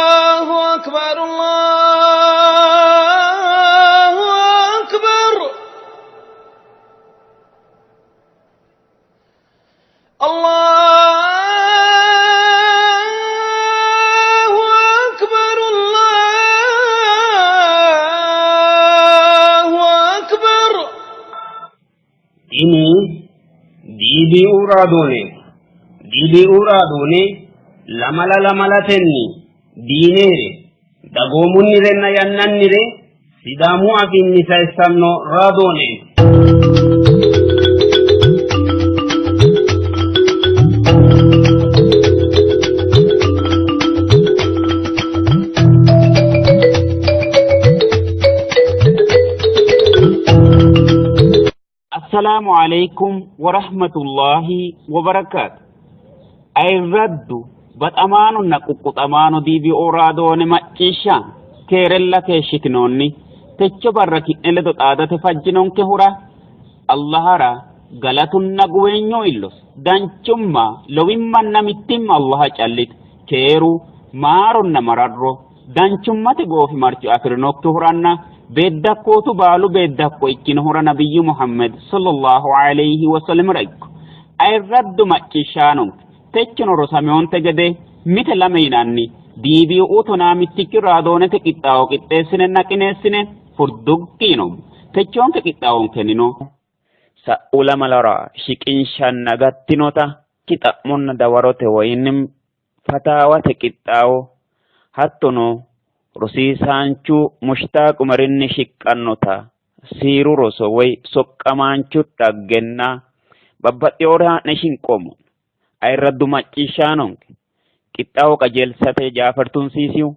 الله أكبر الله أكبر الله أكبر الله أكبر Tini DBU raadoone DBU raadoone lamala lamalatenni diineere dagoomunnirenna yannannire Sidaamu afiinni sayissanno raadooneeti. Assalaamu alaikum warahmatullahi wabarakaatu. Ayirraddu baxamaanonna quqquxamaano DBO raadoone macciishshaan keerella keeshshitinoonni techo barra ki'ne ledo xaadate fajjinonkehura Allahara galatunna guweenyo illos danchumma lowimmanna mittimma Allaha callite keeru maaronna mararro danchummate goofimarcho afi'rinokkihuranna beeddakkootu baalu beeddakko ikkinohura nabiyyu Muhammad sallallahu alayhi wa sallamira ikko ayirraddu macciishshaanonke techono rosameyonte gede mite lame yinanni DBU tonaa mittichi raadoonete qixxaawo qixxeessinenna qineessine furduggi yinoommo techoonke qixxaawonkennino sa'u lamalara shiqinshanna gattinota xa'monna dawarote woyinim fataawate qixxaawo hattono rosiisaanchu Mushtaaq Umarinni shiqqannota siiru roso woy soqqamaanchu dhaggenna babbaxxinore haa'ne shinqoommo. Ayirraddu macciishshaanonke qixxaawo qajeelsate Jaafar Tunsiisihu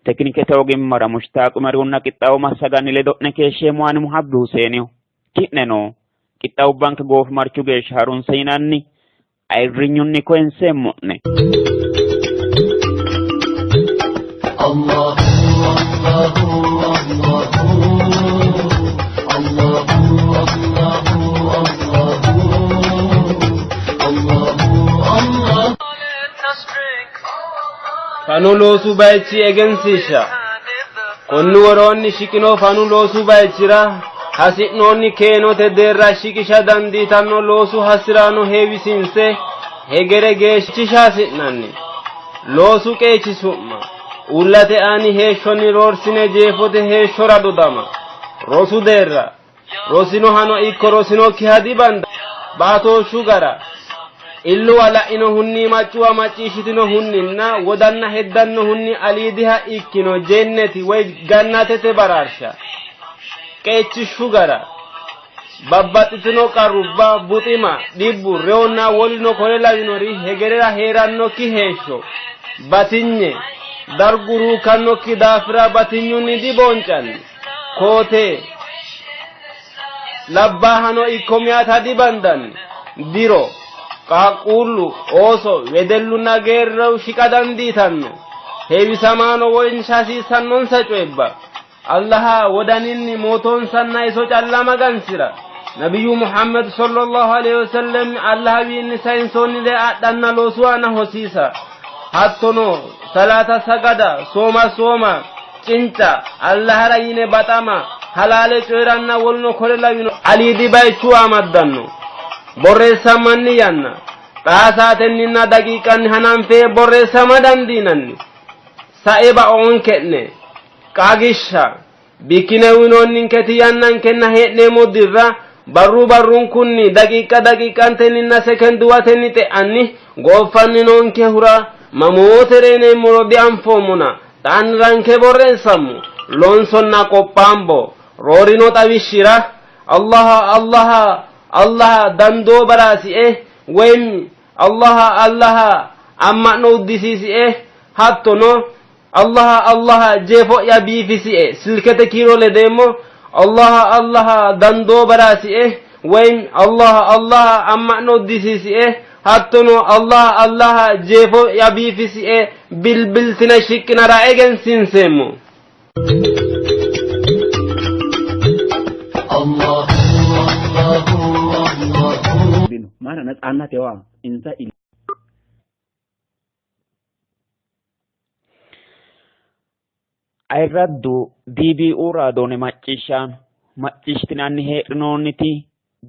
tekinikete ogimmara Mushtaaq Umarihunna qixxaawo massaganni ledo'ne keeshsheemmo ani Muhabbi Huseenihu. Ki'neno qixxaawubbanke goofimarchu geeshsha harunse yinanni ayirrinyunni koyinseemmo'ne. Fanu loosu bayichi egensiishsha. Konni woroonni shiqino fanu loosu bayichira hasi'noonni keenote deerra shiqisha dandiitanno loosu hasi'raano heewisiinse hegere geeshshisha hasi'nanni. Loosu qeechi su'ma uullate aani heeshshonni roorsine jeefote heeshshora dodama. Rosu deerra rosinohano ikko rosinokkiha dibanda. Baatooshshu gara illuwa la'inohunni maccuwa macciishshitinohunninna wodanna heddannohunni aliidiha ikkino jenneti woy gannatete baraarsha. Qeechishshu gara babbaxxitino qarrubba buxima dhibbu reyonna woluno kore lawinori hegerera hee'rannokki heeshsho batinye dargu ruukkannokki daafira batinyunni dibooncanni. Koote labbaahano ikko meyata dibandanni. Diro qaaqquullu ooso wedellunna geerru shiqa dandiitanno. Heewisamaano wonsha hasiissannonsa coyibba Allaha wodaninni mootoonsanna iso calla magansira nabiyyu Muhammad sallallahu alaihi wasallam Allahawiinni sayinsoonnire adhanna loosu aana hosiisa hattono salaata sagada sooma sooma cinca Allahara yine baxama halaale coyiranna woluno kore lawino aliidi bayichuwa amaddanno. Borreessammanni yanna xaa saatenninna daqiiqanni hananfe borreessama dandiinanni. Sae baoonke'ne qaagishsha bikkine uyinoonninketi yannankenna hee'neemmo dirra barru barrunkunni daqiiqa daqiiqantenninna sekenduwatenni xe'anni gooffanni noonkehura mamoote reyineemmoro dianfoommona xaanni ranke borreessammo loonsonna qophaambo roorino xawishshira Allaha Allaha Allaha dandoo baraasie woyim Allaha Allaha amma'no uddisiisie hattono Allaha Allaha jeefo'ya biifisie silkete kiiro ledeemmo Allaha Allaha dandoo baraasie woyim Allaha Allaha amma'no uddisiisie hattono Allaha Allaha jeefo'ya biifisie bilbiltine shiqqinara egensiinseemmo. giwino mayra natsaannatewa insa Ayirraddu DBU raadoone macciishshaano macciishshitinanni heedhinoonniti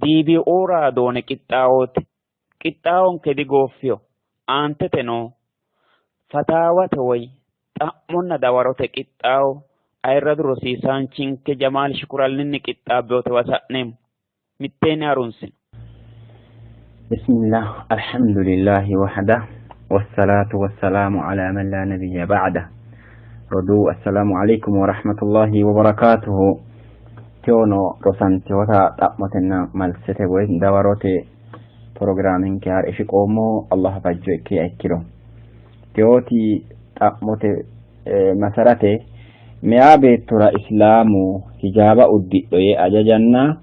DBU raadoone qixxaawooti. Qixxaawonke digooffino. Aanteteno fataawate woy xa'monna dawarote qixxaawo ayirradu rosiisaanchinke Jamaal Shukurallinni qixxaabbinotewa sa'neemmo. Mitteenni harunsino. بسم الله الحمد لله وحده والصلاة والسلام على من لا نبي بعده ردو السلام عليكم ورحمة الله وبركاته تيونو روسانتيوتا تأمتنا ملسته وين دواروتي پروگرامين كار إشقومو الله فجو إكي أكيرو تيوتي تأمتي مسارتي meya beettora islaamu hijaaba uddidho yee ajajanna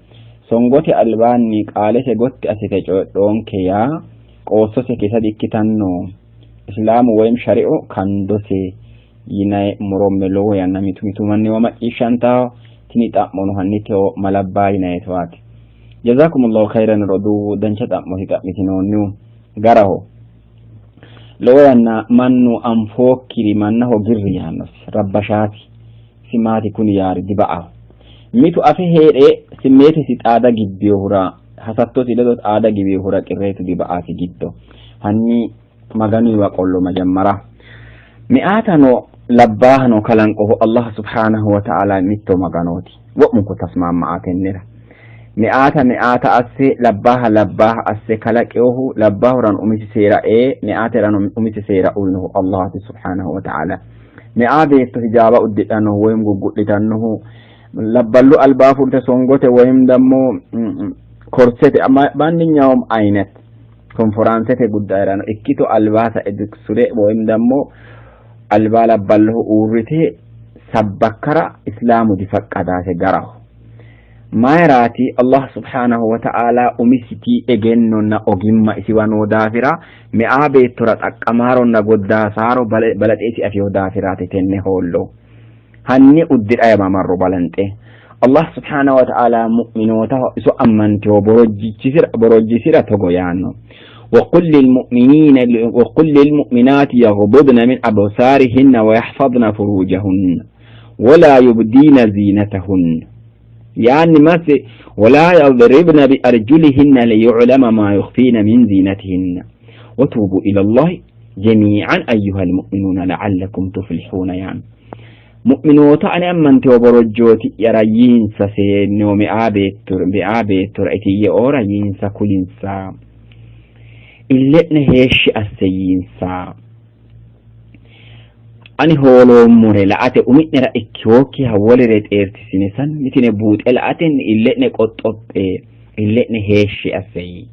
songote albaanni qaalese gotti assite coyidhoonke yaa qoossose kisa di''ikkitanno islaamu woyim shari'u kandose yinayi moromme lowo yanna mitu mitu manniwa macciishshantaho tini xa'mono hanni teo malabbaa yinayitewaati jazakumullahu khairan roduuwu dancha xa'moti xa'mitinoonnihu garaho lowo yanna mannu anfookkiri mannaho girri yaannosi rabbashaati isi maati kuni yaari diba''aho mitu afe heedhe simmeetesi xaada gibbiyohura hasattosi ledo xaada giwiyohura qirreetu diba''aasi giddo hanni maganuyiwa qollo majammara me'aatano labbaahano kalanqohu allah subhanahu wa ta'ala mitto maganooti wo'munku tasmaamma'a tennera me'aata me'aata asse labbaaha labbaaha asse kalaqeyohu labbaahurano umisi seera ee me'aaterano umisi seera uyinohu allahati subhanahu wa ta'ala me'aa beetto hijaaba uddidhannohu woyim guggu'litannohu labballu albaa fulte songote woyim dammo korsete ማንኛውም አይነት konforaansete guddayirano ikkito albaa sa'e sure woyim dammo albaa labballoho uurrite sabbakkara islaamu difaqqadaase garaho mayiraati allah subhanahu wa ta'ala umisiti egennonna ogimma isiwa noo daafira me'aa beettora xaqqamaaronna goddaasaaro balaxe isi afeyo daafiraati tenne hoollo hanni uddidha yamamarro balanxe allah subhanahu wa ta'ala mu'minootaho iso ammantewo borojjisira togo yaanno وقل للمؤمنين وقل للمؤمنات يغضضن من أبصارهن ويحفظن فروجهن ولا يبدين زينتهن يعني ما ولا يضربن بأرجلهن ليعلم ما يخفين من زينتهن وتوبوا إلى الله جميعا أيها المؤمنون لعلكم تفلحون يعني mu'minoota ane ammantewo borojjooti yara yiinsa seennewo me'aa beettora itiyye oora yiinsa kulinsa ille'ne heeshshi asse yiinsa ani hooloommore la''ate umi'nera ikkiwokkiha wolere xeertisine sammitine buuxe la''atenni ille'ne qoxxophe ille'ne heeshshi asse yii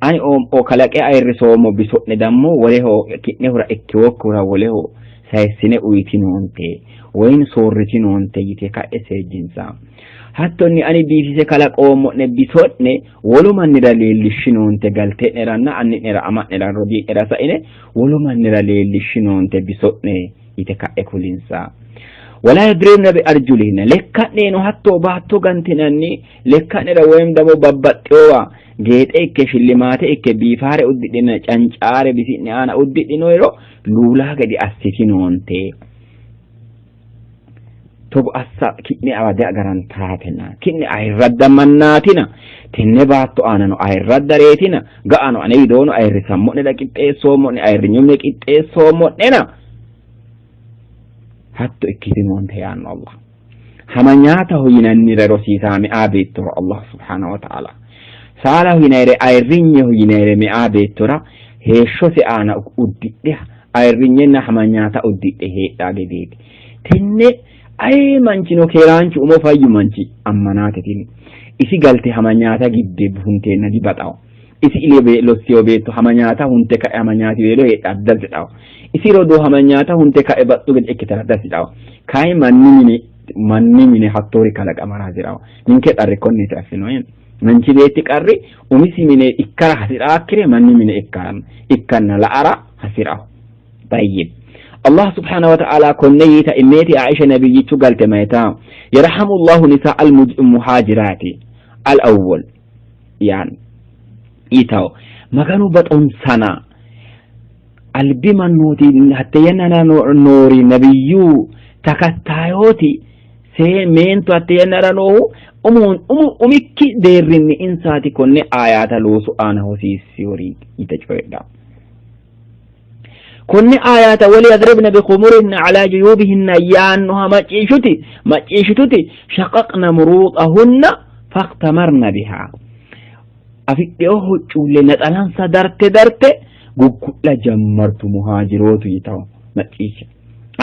ani o kalaqe ayirrisoommo biso'ne dammo woleho ki'nehura ikkiwokkihura woleho sayissine uyitinoonte woyim soorritinoonte yite ka'e seejjinsa hattonni ani biifise kalaqoommo'ne biso'ne wolu mannira leellishshinoonte galte'neranna anni'nera ama'nera rodii'nera sa'ine wolu mannira leellishshinoonte biso'ne yite ka'e kulinsa wala yadribna bi arjulihinna lekka'neno hatto baatto gantinanni lekka'nera woyim damo babbaxxeyowa geexe ikke shillimaate ikke biifaare uddidhina cancaare bisi'ne aana uddidhinoyiro luulaa gede assitinoonte togo assa ki'ne awa diagarantaatina ki'ne ayirradda mannaatina tenne baatto aanano ayirraddareetina ga'ano ane widoono ayirrisammo'nera qixxeessoommo'ne ayirrinyumne qixxeessoommo'nena hatto ikkitinoonte yaanno allah hamanyaataho yinannire rosiisaa me'aa beettora allah subhanahu wa ta'ala saalaho yinayire ayirrinyeho yinayire me'aa beettora heeshshose aana uddidhe ayirrinyenna hamanyaata uddidhe heedhaa gedeeti tenne aye manchino keeraanchu umo fayyu manchi ammanaate tini isi galte hamanyaata gidde hunteenna dibaxawo isi ile lossiyo beetto hamanyaata hunte ka'e hamanyaati weelo heedhaa dasidhawo isi rodoo hamanyaata hunte ka'e baxxu gede ikkitara dasidhawo kayi manni mine manni mine hattoori kalaqamara hasirawo ninke qarri konneeti affino manchi beetti qarri umisi mine ikkara hasiraakkire manni mine ikkanna la'ara hasirawo tayyib allah subhanahu wa ta'ala konne yiita immeeti aisha nabiyyichu galte mayita yarhamu llahu nisaa almuhaajiraati al awwal yani Yitawo Maganu baxonsana albi mannooti hatte yannara noori nabiyyu takattayooti see meentu hatte yannara noohu umu umikki deerrinni insaati konne aayaata loosu aana hosiissiyori yite coyidha. Konne aayaata waliyadribna bikhumurihinna calaa juyuubihinna yaannoha macciishshuti macciishshituti shaqaqna muruuxahunna faqtamarna bihaa afidheo huccuulle naxalansa darte darte guggu'la jammartu muhaajirootu yitawo macciishsha.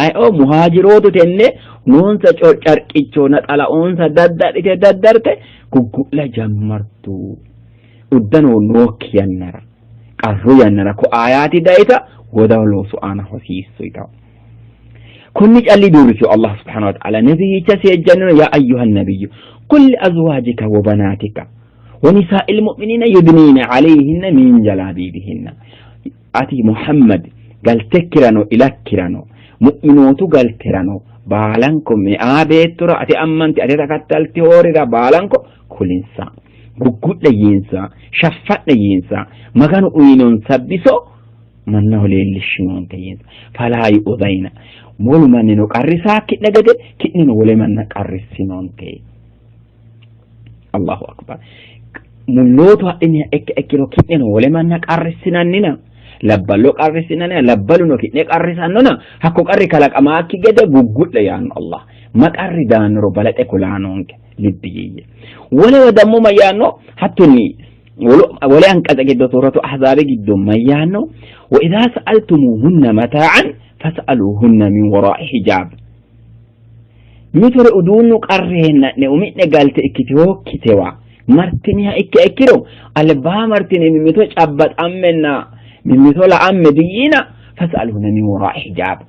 Ayeoo muhaajirootu tenne noonsa carqicho naxalaoonsa daddadhite daddarte guggu'la jammartu uddano nookki yannara qarru yannara ko aayaati dayita wodawo loosu aana hosiissu yitawo. Kunni calli duurrisu Allah subhanahu wa ta'ala nabiyyicha seejjannino yaa ayyuhan nabiyyu qul li azwaajika wa banaatika wa nisaa'il mu'miniina yudniina alayhinna min jalaabiibihinna. Ati Muhammad galtekkirano ilakkirano mu'minootu galterano baalanko me'aa beettora ate ammante ate takattalti hoorira baalanko kulinsa. Guggu'le yiinsa, shaffa'ne yiinsa, Maganu uyinonsa biso mannaho leellishshinoonte yiinsa. Falaa yu'dayna, wolu mannino qarrisaakki'ne gede ki'neno wole manna qarrissinoonte. Allahu akbar. Mullootu hadhiniha ikke ikkiro ki'neno wole manna qarrissinannina, labballo qarrissinannina, labbaluno ki'ne qarrisannona, hakko qarri kalaqamaakki gede guggu'le yaanno Allah. Ma qarri daannoro balaxe kulaanonke. Libbi yiiyye. Wolewa dammo mayyaanno hattonni wole anqatsa giddo suuratu ahzaabi giddo mayyaanno wa idhaa sa'altumuhunna mataa'an fas'aluhunna min waraa'i hijaab. Mitore uduunnu qarreenna'ne umi'ne galte ikkitinokkitewa martiniha ikke ikkiro albaa martine mimmito cabbaxammenna mimmito la'amme diyiina fas'aluhunna min waraa'i hijaab.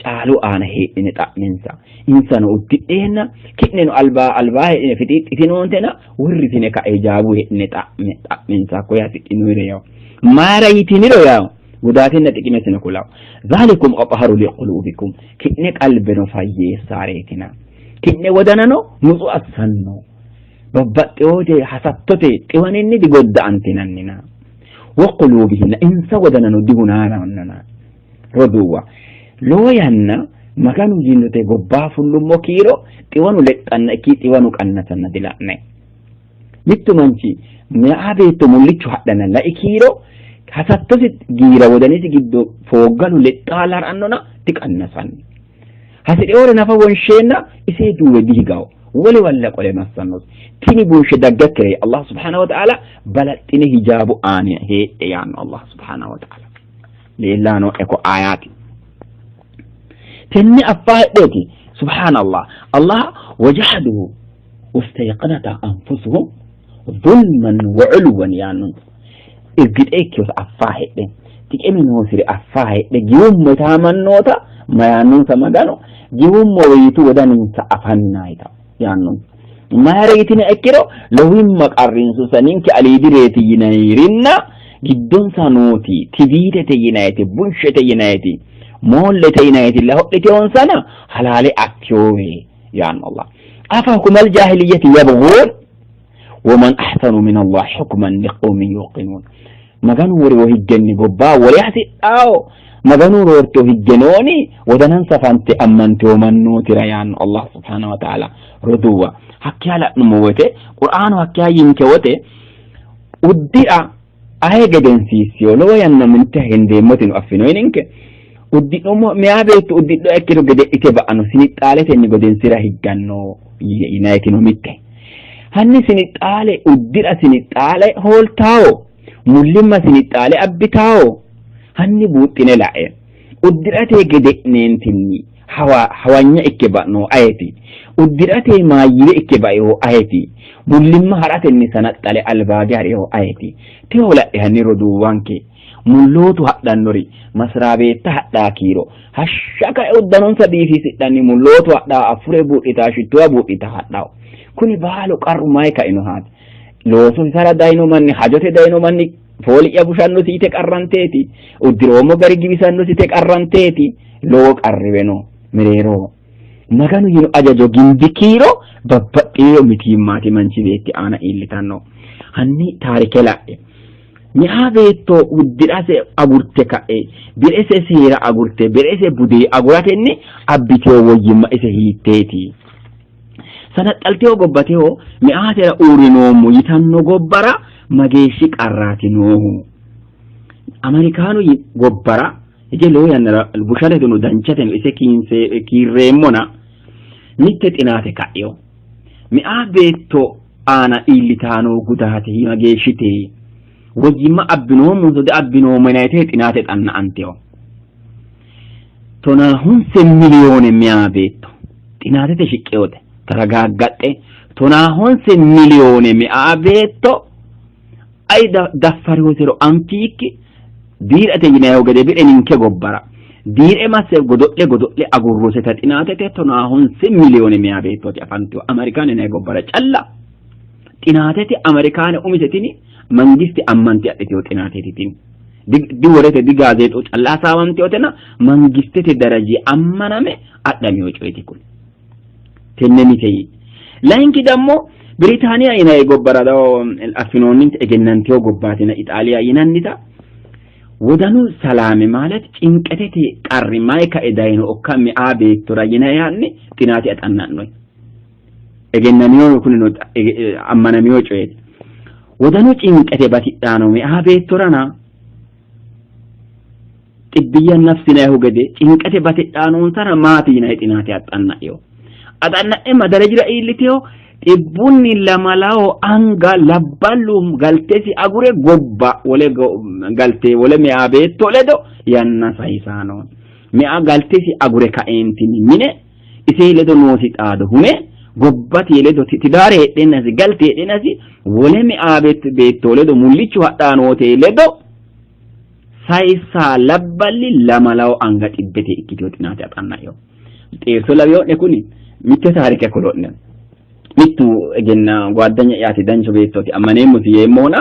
Caalu aana heedhine xa'minsa. Insano uddidheenna ki'neno alba albaa heedhine fixiixxitinoontena wirritine ka'e hijaabu heedhine xa'me xa'minsa hakko hasidhinoyire yawo. Mayira yitiniro yawo gudaatinna xiqimesino kulawo. Zaalikum atharu liquluubikum ki'ne qalbeno fayyeessaareetina. Ki'ne wodanano nutsu assanno. Babbaxxewote hasattote xiwaninni digodda'antinannina. Waquluubihinna insa wodanano dihunaanannana. Roduuwa, lowo yanna Maganu yiinote gobbaa fullummo kiiro xiwanu lexxanna ikki xiwanu qannasanna dila'nay. Mittu manchi meyaa beetto mullicho hadhanna lai kiiro hasattosi giira wodanisi giddo fooggalu lexxaa ha'rannona diqannasanno. Hasi'riore nafa wonsheenna ise duuwe dihigawo. Wole walla qole massannosi. Tini bunshe daggakkire Allah subhanahu wa ta'ala balaxxine hijaabu aana heedhe yaanno Allah subhanahu wa ta'ala. Leellano eko ayaati. Tenne affaa hedheeti subhanallah Allah wajahaduhu wastayqanata anfusuhum zulman wa uluwan yaannonsa. Irgixee ikkiyoota affaa hedhe xiqime noosire affaa hedhe giwummo itaamannoota mayaannonsa Maganu giwummo woyitu wodaninsa afanna yita yaannonsa. Mayira yitine ikkiro lowimma qarrinsusa ninke aliidireeti yinayirinna giddonsa nooti tibiitete yinayiti bunshete yinayiti moollete yinayiti lahodhiteonsana halaale affiyoowe yaanno Allah. Afa hukumal jaahiliyyati yabghuun waman ahsanu min Allah hukman liqawmin yuqinuun. Maganu woriwo higgenni gobbaa wole hasidhaawo Maganu roorteo higge nooni wodanansa fante ammanteo mannootira yaanno Allah subhanahu wa ta'ala. Roduuwa hakkiha la'nummo wote Qur'aanu hakkiha yinke wote uddira aye gedensiissiyo lowo yanna minte hendeemmotino affino ninke uddi'nummo meyaa beetto uddidho ikkiro gede'nite ba'anno sinixxaaletenni godensira higganno yinayitino mitte. Hanni sinixxaale uddira sinixxaale hooltaawo mullimma sinixxaale abbitaawo hanni buuxxine la'e uddi'rate gede'neentinni hawa hawanya ikke ba'no ayeti uddi'rate maayyire ikke baeho ayeti mullimma ha'ratenni sanaxxale albaage ha'riho ayeti teho la'e hanni roduuwanke mullootu hadhannori masraabeetta hadhaa kiiro hashsha ka'e uddanonsa biifisidhanni mullootu hadhaa affure buudhitaa shittuwa buudhita hadhawo kuni baalu qarru mayi kainohaati looso isara dayino manni hajote dayino manni fooli'ya bushannosi yite qarranteeti uddiroommo gari giwisannosi yite qarranteeti lowo qarriwe no mereeroho Maganu yino ajajo gimbi kiiro babbaxxino mitiimmaati manchi beetti aana iillitanno. Hanni taarike la'e. Meyaa beetto uddi'rase agurte ka'e bi'rese seera agurte bi'rese bude aguratenni abbitewo woyyimma ise hiitteeti? Sanaxxaltewo gobbateho meyaatera uurrinoommo yitanno gobbara mageeshshi qarraati noohu? Ameerikaanu gobbara hige lowo yannara bushareteno danchateno ise kiinse kiirreemmona mitte xinaate ka'eyo meyaa beetto aana iillitano gudaate mageeshshite woyyimma abbinoommonso diabbinoommo yinayite xinaate xanna anteho 50 miliyoone meyaa beetto xinaatete shiqqeyote taragaaggaxxe 50 miliyoone meyaa beetto ayi daffarihosero anfiikki diirate yinayihu gede bidhe ninke gobbara diire masse godo'le godo'le agurroseta xinaatete 50 miliyoone meyaa beettooti afantiyo Ameerikaane yinayi gobbara calla xinaatete Ameerikaane umise tini mangiste ammante adhiteyo xinaateeti tini diworete di gaazeexu calla hasaawanteyotena mangistete daraji ammaname adhamiyo coyeti kuni tenne mite yii layinki dammo Biritaaniya yinanni gobbara affinoonninte egennantino gobbaatina Ixaaliya yinannita wodanu salaame ማለት cinqetete qarri mayi kae dayino okka meyaa beettora yinanni xinaati axanna'noy egennamino kunino ammanamino coyeeti wodanu cinqete batidhaano meyaa beettorana xibbiya nafsinayihu gede cinqete batidhaanonsara maati yinayi xinaati axxanna'yo axanna'e madarajira iilliteyo xibbunni lamalawo anga labballu galtesi agure gobba wole galte wole meyaa beetto ledo yanna sayisaano meyaa galtesi agure kaeentini mine ise ledo noosi xaado hune gobbate ledo tidaare heedheenasi galte heedheenasi wole meyaa beetto ledo mullichu hadhaanote ledo sayisa labballi lamalawo anga xibbete ikkiteyo xinaate axannayo xeerto lawiyo'ne kuni mitte taarike kulo'ne mittu egenna gwaddanya'yaati danchu beettooti ammaneemmosi yeemmohona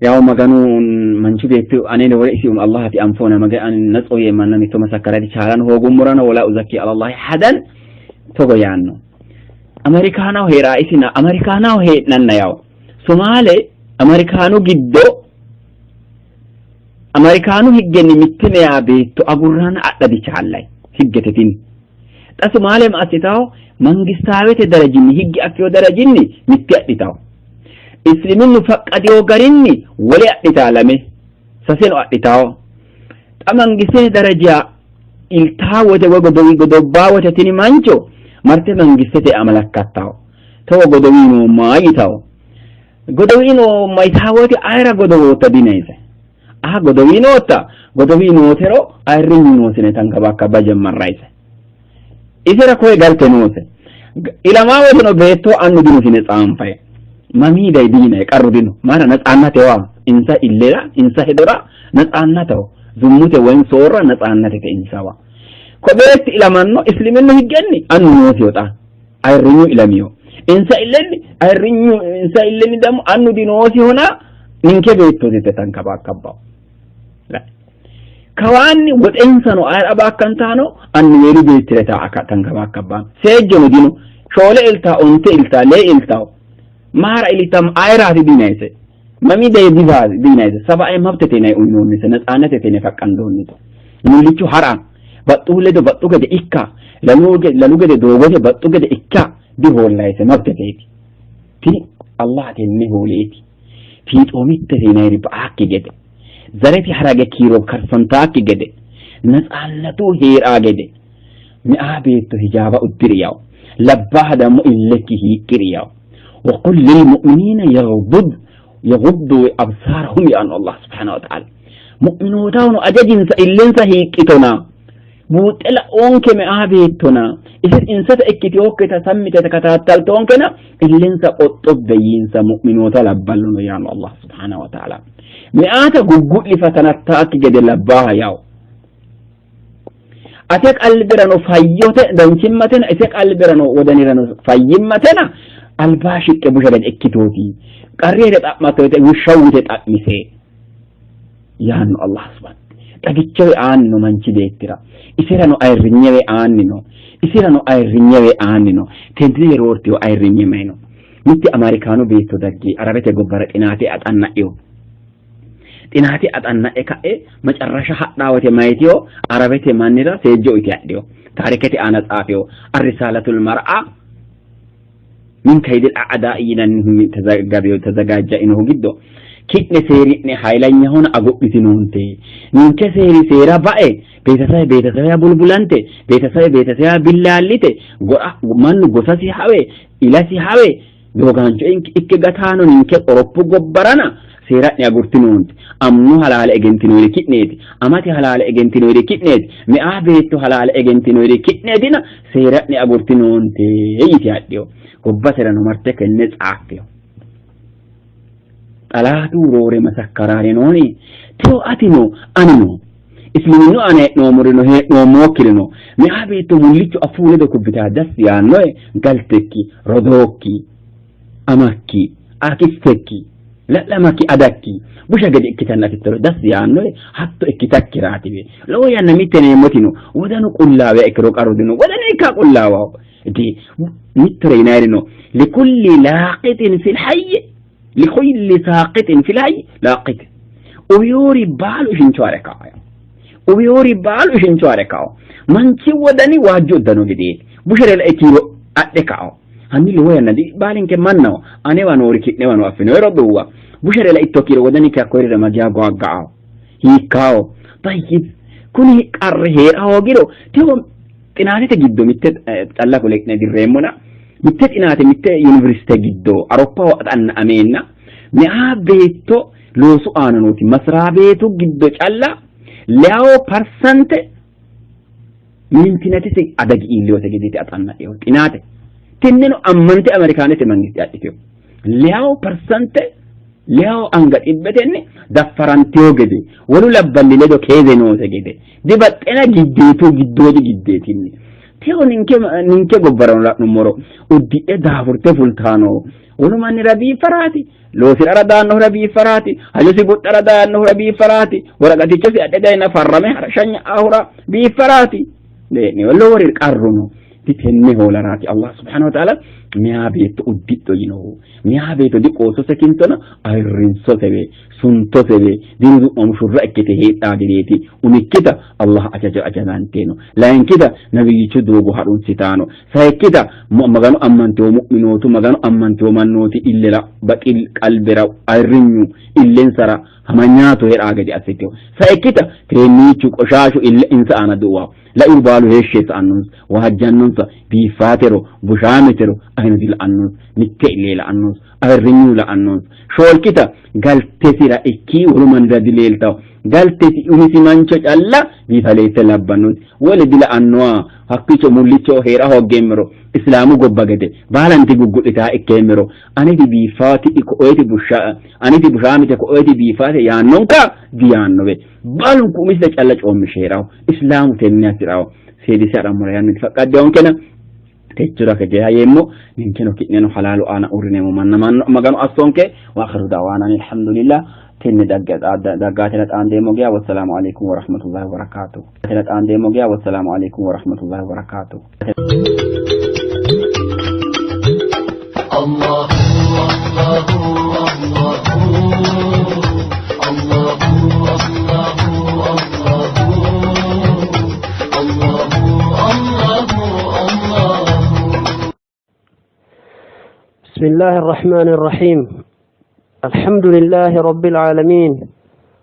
yaw maganu manchu beettu ane wole isi umo Allahati anfona maga an natso yeemmanna mitto masakkarati chaalan hoogummorano wala uzakki alallahi hadan togo yaanno Ameerikaanaho hee'ra isina Ameerikaanaho hee'nanna yaw Somaale Ameerikaanu giddo Ameerikaanu higgenni mitte meyaa beetto agurranna adha dichaallay higgete tini xa Somaale ma assitawo mangistaawete darajinni higge affiyo darajinni mitte adhitawo isliminnu faqqadiyo garinni wole adhitaa lame saseno adhitawo xa mangistete darajiya iltaa wote woy godowi godobbaa wote tini mancho marte mangistete amalakkattawo togo godowii noommaa yitawo godowii noomma yitaa wote ayira godowootta dinayise aha godowii nootta godowii nootero ayirrinyu noosine tankabakkabba jammarrayise isera koye galte noose ilamaa woteno beetto annu dinosine tsaanfaye mamii day diyinaye qarru dino maana natsaannatewa insa illera insa hedora natsaannateho zummute woyim soorra natsaannatete insawa ko beetti ilamanno isliminnu higgenni annu noosiyo xa ayirrinyu ilamiyo insa illenni ayirrinyu insa illenni ደግሞ annu dinoosihona ninke beettoosite tankabakkabbawo kawaanni woxensano ayira baakkantaano annuweelu beettire taa tankabakkabbaano seejjono dino shoole iltaa onte iltaa lee iltaa maara ilitam ayiraati dinayise mami day dinayise saba'e mabtete nay uyinoonnise natsaannetete ne faqqandoonnise mullichu hara baxxu ledo baxxu gede ikka lalu gede doogote baxxu gede ikka dihoollayise mabteteeti tini Allah tenne hooleeti fiixoomittete yinayri ba'aakki gede zarete harage kiiro karsantaakki gede natsaannatu heeraa gede me'aa beetto hijaaba uddiri yaw labbaaha dammo illekki hiiqqiri yaw وقل للمؤمنين يغضوا أبصارهم يا الله سبحانه وتعالى مؤمنوتاون أججنس إلنس هيكتنا buuxela onke me'aa beettona ise insata ikkiteyokkita sammite takataattaltoonkena illensa qoxxobbe yiinsa mu'minoota labballono yaanno Allah subhanahu wa ta'ala me'aata guggu'lifatanattaakki gede labbaaha yawo ate qalbirano fayyote danchimmatena ise qalbirano wodanirano fayyimmatena albaa shiqqe busha gede ikkitooti qarriere xa'mattoyte wushshawwite xa'mise yaanno Allah subhanahu xagichowe aanni no manchi beettira isirano ayirrinyewe aanni no isirano ayirrinyewe aanni no tenne roortiyo ayirrinye mayino mitte Ameerikaanu beetto dagge Arabete gobbara xinaate axanna'yo Xinaate axanna'e ka'e macarrasha hadhaa wote mayitiyo Arabete mannira seejjo uyite hadhiyo. Taarikete aana tsaafeyo Ar-Risaalatul Mar'a min kaydil a'daa'i yinannihu tazagaajja'inohu giddo ki'ne seeri'ne haylanyahona agudhitinoonte. Ninke seeri seera ba'e beetasawe beetasawe bulbulante beetasawe beetasawe billaallite mannu gosasi hawe ilasi hawe doogaancho ikke gataano ninke Oropu gobbarana seera'ne agurtinoonte. Amnu halaale egentinoyri ki'neeti, amate halaale egentinoyri ki'neeti, me'aa beetto halaale egentinoyri ki'neetina seera'ne agurtinoonte yite hadhiyo. Gobbaserano marte kenne tsaaffeyo. Xalaatu roore masakkaraare nooni? Teyo atino anino isliminnu aana hee'noommorino hee'noommookkirino me'aa beetto mullicho afuu ledo kubbitaa dassi yaannoe galtekki, rodookki, amakki, akistekki, la'lamakki, adakki busha gede ikkitanna afittoro dassi yaannoe hatto ikkitakkiraatiwe. Lowo yanna mitte neemmotino wodanu qullaawa ikkiro qarru dino, wodanu ikka qullaawaho. Di mittore yinayirino likulli laaqitin fil hayyi likulli saaqitin fil hayyi laaqit uwiyoori baalu ishincho ha're kao, uwiyoori baalu ishincho ha're kao. Manchi wodani waajju uddano gedeeti, bushere lae kiiro adhe kao. Hanni lowo yanna di baalinke mannaho anewa noori ki'newa no affinoyi roduuwa, bushere laitto kiiro wodanikki hakkoyirira magiya goagga'ao hiikkao. Tayyib kuni qarri hee'ra hoogiro tewo xinaatete giddo mitte calla kule ki'ne dirreemmona, mitte xinaate mitte yuniversite giddo Awuroppaho axanna'ameenna me'aa beetto loosu aana nooti masiraabeetu giddo calla 2% mintinatise adagi iilliyote gedeeti axanna'eho xinaate. Tenneno ammante Ameerikaanete mangiste adhiteho. 2% leyawo anga xibbetenni daffaranteyo gede wolu labballi ledo keeze noose gede dibaxxena giddeetu giddoodi giddeetinni. Teyo ninke gobbarano la'nummoro uddidhe daafurte fultaano wolu mannira biiffaraati, loosi'rara daannohura biiffaraati, hajosi guxxara daannohura biiffaraati, woraqatichosi adhe dayina farrame shanya'ahura biiffaraati. Lowori qarru no. Tenne hoolaraati Allah subhanahu wa ta'ala meyaa beetto uddidho yinohu. Meyaa beetto diqoossose kintona ayirrinsosewe suntosewe diru du'ma mushurra ikkite heedhaa gedeeti. Umikkita Allah ajajo ajajanteno, layinkita nabiyyichu doogo ha'runsitaano, sayikkita Maganu ammantewo mu'minootu Maganu ammantewo mannooti illera baxil qalbera ayirrinyu illensara hamanyaatu heedhaa gede assitewo, sayikkita teenniichu qoshaashu ille insa aana du'waho lairu baalu heeshshe sa'annonsa, waajjannonsa, biiffaatero bushaametero ayino dila'annonsa, mitte ille la'annonsa, ayirrinyu la'annonsa. Shoolkita galtesira ikki wolu mannira dileeltawo, galtesi umisi mancho calla biifaleette labbannosi, wole dila'annoha. Hakkiicho mullicho hee'ra hooggeemmero islaamu gobba gede baalanti guggu'litaa ikkeemmero aneti biiffaati ko'oeti busha aneti bushaamite ko'oeti biiffaate yaannonka diyaannowe. Baalunku umisita calla coommishe hee'raho. Islaamu tenne hasi'raho. Seedise ha'rammora yannati faqqaddeyonkena techora kegeeha yeemmo. Ninkeno ki'neno halaalu aana uurrineemmo manna Maganu assonke. Wa akhiru da'waana alhamdulillah. Tenne daggaatira xaandeemmo geya wassalaamu alaikum warahmatullahi wabarakatuh. Xaandeemmo geya wassalaamu alaikum warahmatullahi wabarakatuh. Allah Allah Allah Allah Allah Allah Allah. بسم الله الرحمن الرحيم. الحمد لله رب العالمين،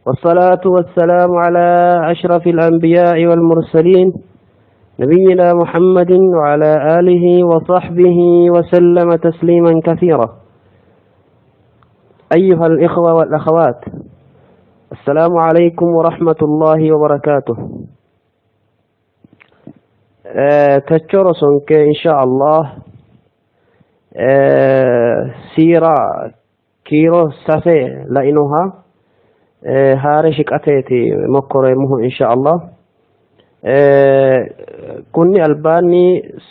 والصلاة والسلام على أشرف الأنبياء والمرسلين، نبينا محمد وعلى آله وصحبه وسلم تسليما كثيرا. أيها الإخوة والأخوات، السلام عليكم ورحمة الله وبركاته. تشرسنك إن شاء الله سيرة كيرو سافي لإنها هارشك أتيتي مكرمه إن شاء الله. كني ألباني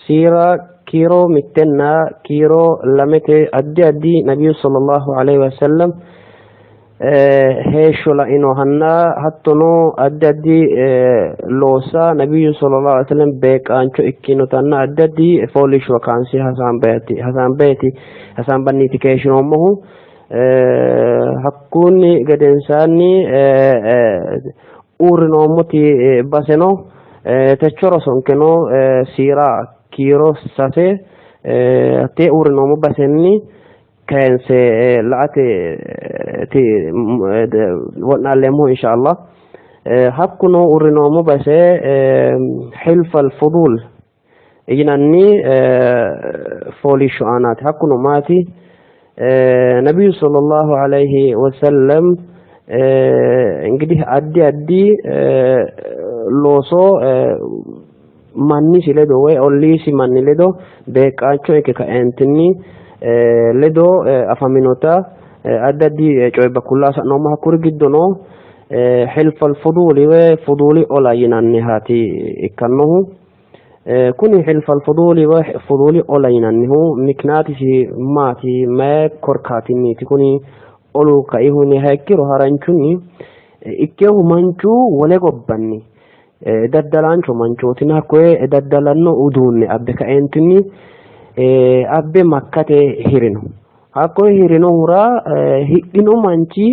سيرة كيرو متنا كيرو لمتي أدي أدي نبي صلى الله عليه وسلم هيشو لإنهن حتى نو أدي أدي لوسا نبي صلى الله عليه وسلم بيك أنشو إكينو تنا أدي أدي فوليش وكانسي حسان بيتي حسان بيتي حسان بنيتي كيشنو أمه. Hakkunni gedensaanni uurrinoommoti baseno techo rosonkeno siira kiiro sase hattee uurrinoommo basenni kayinse la"ate wo'naalleemmohu insha Allah. Hakkuno uurrinoommo base hilfal fuduul yinanni fooliishsho aanaati. Hakkuno maati? Nabiyyu sallallahu alayhi wasallam እንግዲህ addi addi looso mannisi ledo woy olliisi manni ledo beeqqaacho ikke kaeentinni ledo afaminota addi addi coyibba kullaa sa'noommo. Hakkuri giddono hilfal fuduuli woy fuduuli ola yinannihaati ikkannohu. Kuni hilfal fuduuli woy fuduuli ola yinannihu mikinaatisi maati? Mayi korkaatinniiti kuni olu kaihu yiniha ikkiro haranchunni ikkehu manchu wole gobbanni daddalaancho manchootina hakkoye daddalanno uduunne abbe kaeentinni abbe Makkate hirino. Hakkoye hirinohura hidhino manchi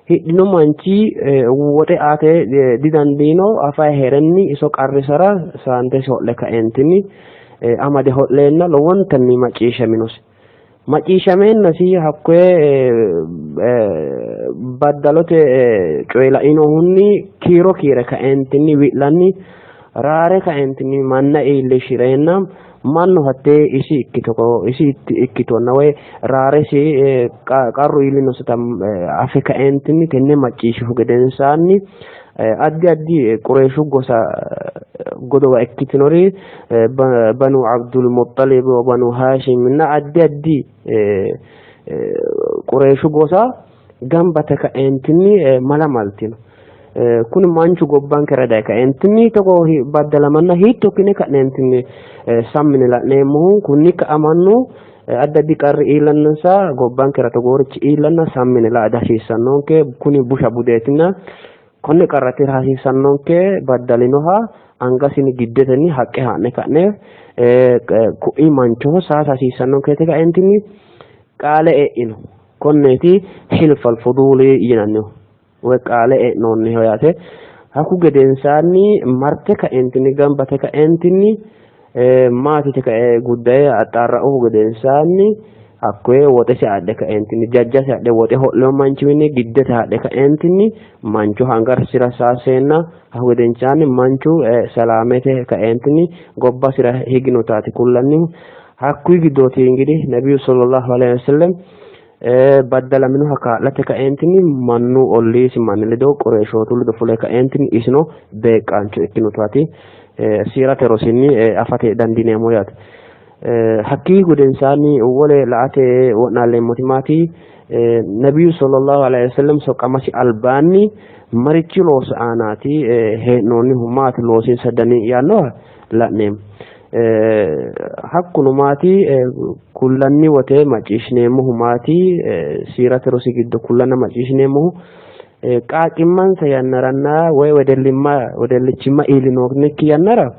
hidhino manchi woxe aate didandiino afayi heerenni iso qarrisara saantesi ho'le kaeentinni amade ho'leenna lowontanni macciishshaminosi. Macciishshameennasi hakkoye baddalote coye lainohunni kiiro kiire kaeentinni wi'lanni raare kaeentinni manna iillishireenna mannu hattee isi ikkito isi ikkitonna woy raaresi qarru iillinosita afe kaeentinni tenne macciishshihu gedensaanni addi addi Qureeshu gosa godowa ikkitinori Banu Abdul Muxxalib, Banu Haashim na addi addi Qureeshu gosa gamba te kaeentinni mala maltino. Kuni manchu gobbankera daye kaeentinni togo baddalamanna hiitto ikkine ka'neentinni sammine la'neemmohu kunni ka'a mannu addi addi qarri iillannansa gobbankera togoorichi iillanna sammine la'a dihasiissannonke kuni busha budeetinna konne qarra tira hasiissannonke baddalinoha angasinni giddetenni haqqe haa'ne ka'ne ku'i manchoho saasa hasiissannonke yite kaeentinni qaale e'ino. Konneeti hilfal fuduuli yinannihu woy qaale e'noonniho yaate. Hakku gedensaanni marte kaeentinni gambate kaeentinni maatite kae guddaye axxaarra'uhu gedensaanni hakkoye woxesi adhe kaeentinni jajjasi adhe woxe ho'lino manchiwiinni giddete hadhe kaeentinni mancho hangarsira saasseenna hakku gedensaanni manchu salaamete kaeentinni gobbasira higinotaati kullannihu. Hakkuyi giddooti ingidihi nabiyyu sallallahu alayhi wasallam baddalaminoha kaa'late kaeentinni mannu olliisi manni ledo Qureeshootu ledo fule kaeentinni isino beeqqaancho ikkinotaati siirate rosinni afate dandiineemmo yaate. Hakkii gedensaanni wole la''ate wo'naalleemmoti maati? Nabiyyu sallallahu alayhi wasallam soqqamasi albaanni marichi loosi aanaati hee'noonnihu maati loosinsa dani yaannoha la'neemmo. Hakkuno maati kullanni wote macciishshineemmohu maati siirate rosi giddo kullanna macciishshineemmohu qaaqqimmansa yannaranna woy wedellimma wedellichimma iillinoonnikki yannara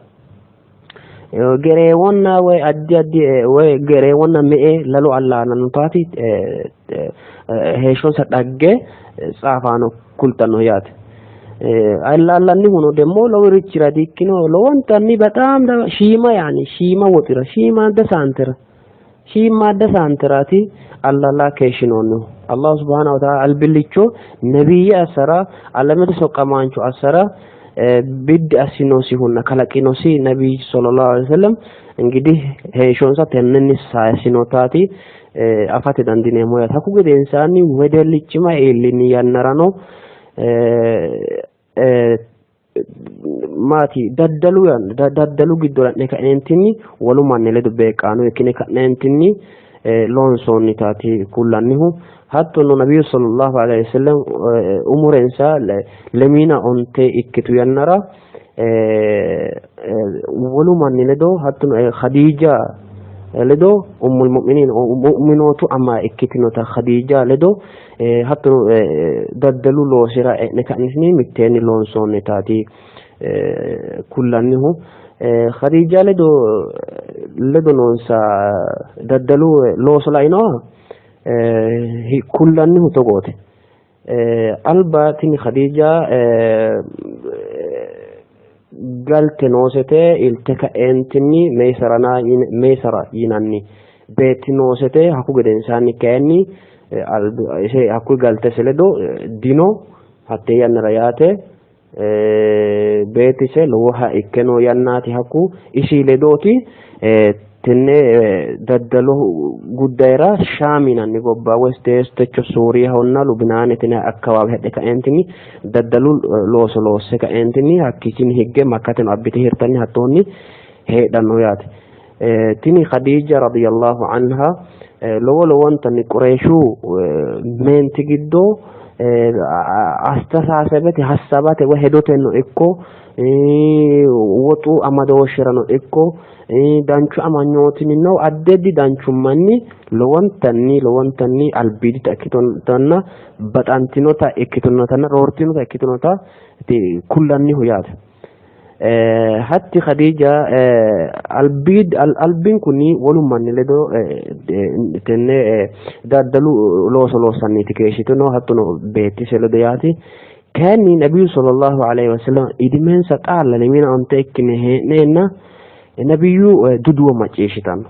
gereewonna woy addi addi woy gereewonna me'e lalu allaanannotaati heeshshonsa dhagge tsaafaano kultanno yaate. Allaallannihuno demmo loworichira dikkino lowontanni bexaam shiima yaani shiima woxira shiimaadda saantera shiimmaadda saanteraati allaallaa keeshshinoonnihu. Allah subhaanahu wa ta'ala albillicho nabiyye assara alamete soqqamaancho assara biddi assinosihunna kalaqinosi nabiyyi sallallahu alaihi wasallam እንግዲህ heeshshonsa tennenni sayisinotaati afate dandiineemmo yaate. Hakku gedensaanni wedellichima iillini yannarano maati daddalu daddalu giddo la'ne ka'neentinni wolu manni ledo beeqqaano ikkine ka'neentinni loonsoonnitaati kullannihu. Hattono nabiyyu sallallahu alayhi wasallam umurensa lemiina onte ikkitu yannara wolu manni ledo hattono Khadiija ledo ummul mu'miniin mu'minootu ama ikkitinota Khadiija ledo hattono daddalu loosira e'ne ka'ne mitteenni loonsoonnitaati kullannihu. Khadiija ledo ledo noonsa daddalu looso lainoha Kullannihu togooti. Alba tini Khadiija galte noosete, ilte ka'eentinni Meysara yinanni beetti noosete. Hakku gedensaanni kayinni ise hakkuyi galtese ledo dino hattee yannara yaate. Beettise lowoha ikke noo yannaati hakku isi ledooti. Tenne daddalu guddayira Shaam yinanni gobba woy techo Sooriyahonna Lubinaanete yinanni akkawaawe hadhe ka'eentinni daddalu looso loosse ka'eentinni hakkiichinni higge Makkateno abbite hirtanni hattoonni heedhanno yaate. Tini Khadiija radiyallahu anha lowo lowontanni Qureeshu meenti giddo astasaasebete hassabate woy hedoteno ikko woxu amadooshshirano ikko danchu amanyootinnino addi addi danchummanni lowontanni lowontanni albiidita ikkitinotanna baxantinota ikkitinotanna roortinota ikkitinota kullannihu yaate. Hatti Khadiija albinkunni wolu manni ledo tenne daddalu looso loossanniiti keeshshitino, hattono beettise ledo yaate. Kayinni Nabiyyu sallallahu alayhi wasallam idimensa xaalla lemina onte ikkine hee'neenna Nabiyyu duduwo macciishshitanno.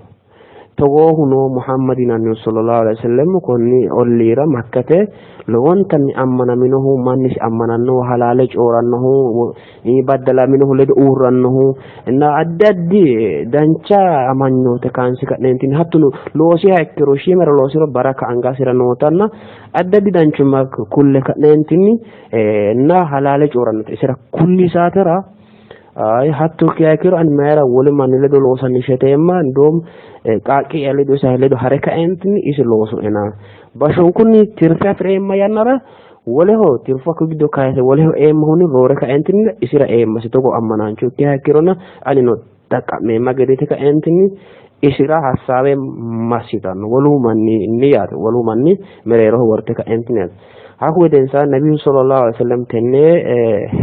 Togoohuno Muhammad yinannihu sallallahu alayhi wasallam konni olliira Makkate lowontanni ammanaminohu, mannisi ammanannohu, halaale coorannohu, baddalaminohu ledo uurrannohu na addi addi dancha amanyoote kaansi ka'neentinni hattono loosiha ikkiro shiimara loosiro baraka angasira nootanna addi addi danchumma kulle ka'neentinni na halaale coorannota isira kulli saatera ayi hatto ikkiha ikkiro ani mayira wolu manni ledo loosanni sheteemma, indoom qaaqqi'ya ledo isa ledo hare kaeentinni isi loosoena bashshonkunni tirfe afi'reemma yannara woleho tirfu hakko giddo kayise woleho eemmahunni roore kaeentinni isira eemmasi, togo ammanaancho ikkiha ikkirona anino xaqqa'meemma gede yite kaeentinni isira hassaawe massitanno wolu manninni yaate, wolu manni mereeroho worte kaeentinni yaate. Hakku gedensaanni Nabiyyu sallallahu alaihi wasallam tenne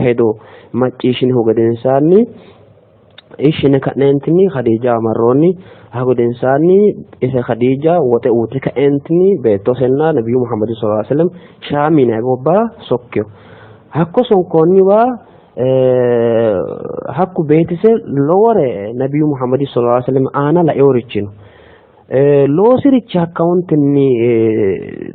hedo macciishshinihu gedensaanni ishine ka'neentinni Khadiija marroonni. Hakku gedensaanni ise Khadiija woxe uute ka'eentinni beettosenna Nabiyyu Muhammad sallallahu alaihi wasallam Shaami yinanni gobbara sokkino. Hakko sonkoonniwa hakku beettise lowore Nabiyyu Muhammad sallallahu alaihi wasallam aana lainorichi no. Loosirichi hakkawontenni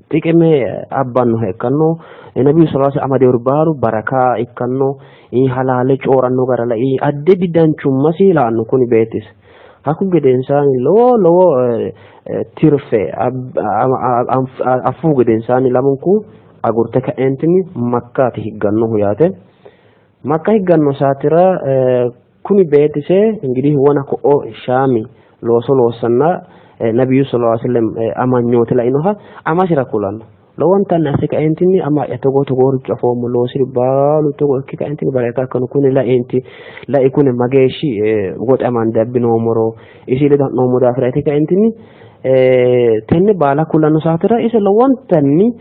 xiqime abbannoha ikkanno. Nabiyyu sallallahu alaihi wasallam amadewori baalu baraka ikkanno. Halaale cooranno gara lai, addi addi danchummasi la'anno kuni beettisi. Hakku gedensaanni lowo lowo tirfe affuhu gedensaanni lamunku agurte ka'eentinni Makkaati higgannohu yaate. Makka higganno saatira kuni beettise ingidihi wona ko'o Shaami looso loossanna Nabiyyu sallallahu alaihi wasallam amanyoote lainoha amasira kulanno. Lowontanni asse kaeentinni ama'ya togo togooricho afoommo, loosiri baalu togo ikke kaeentinni baraka ikkanno, kuni lainti lai kuni mageeshshi woxe amande abbinoommoro isi ledo ha'noommo daafira yite kaeentinni tenne baala kulanno saatira ise lowontanni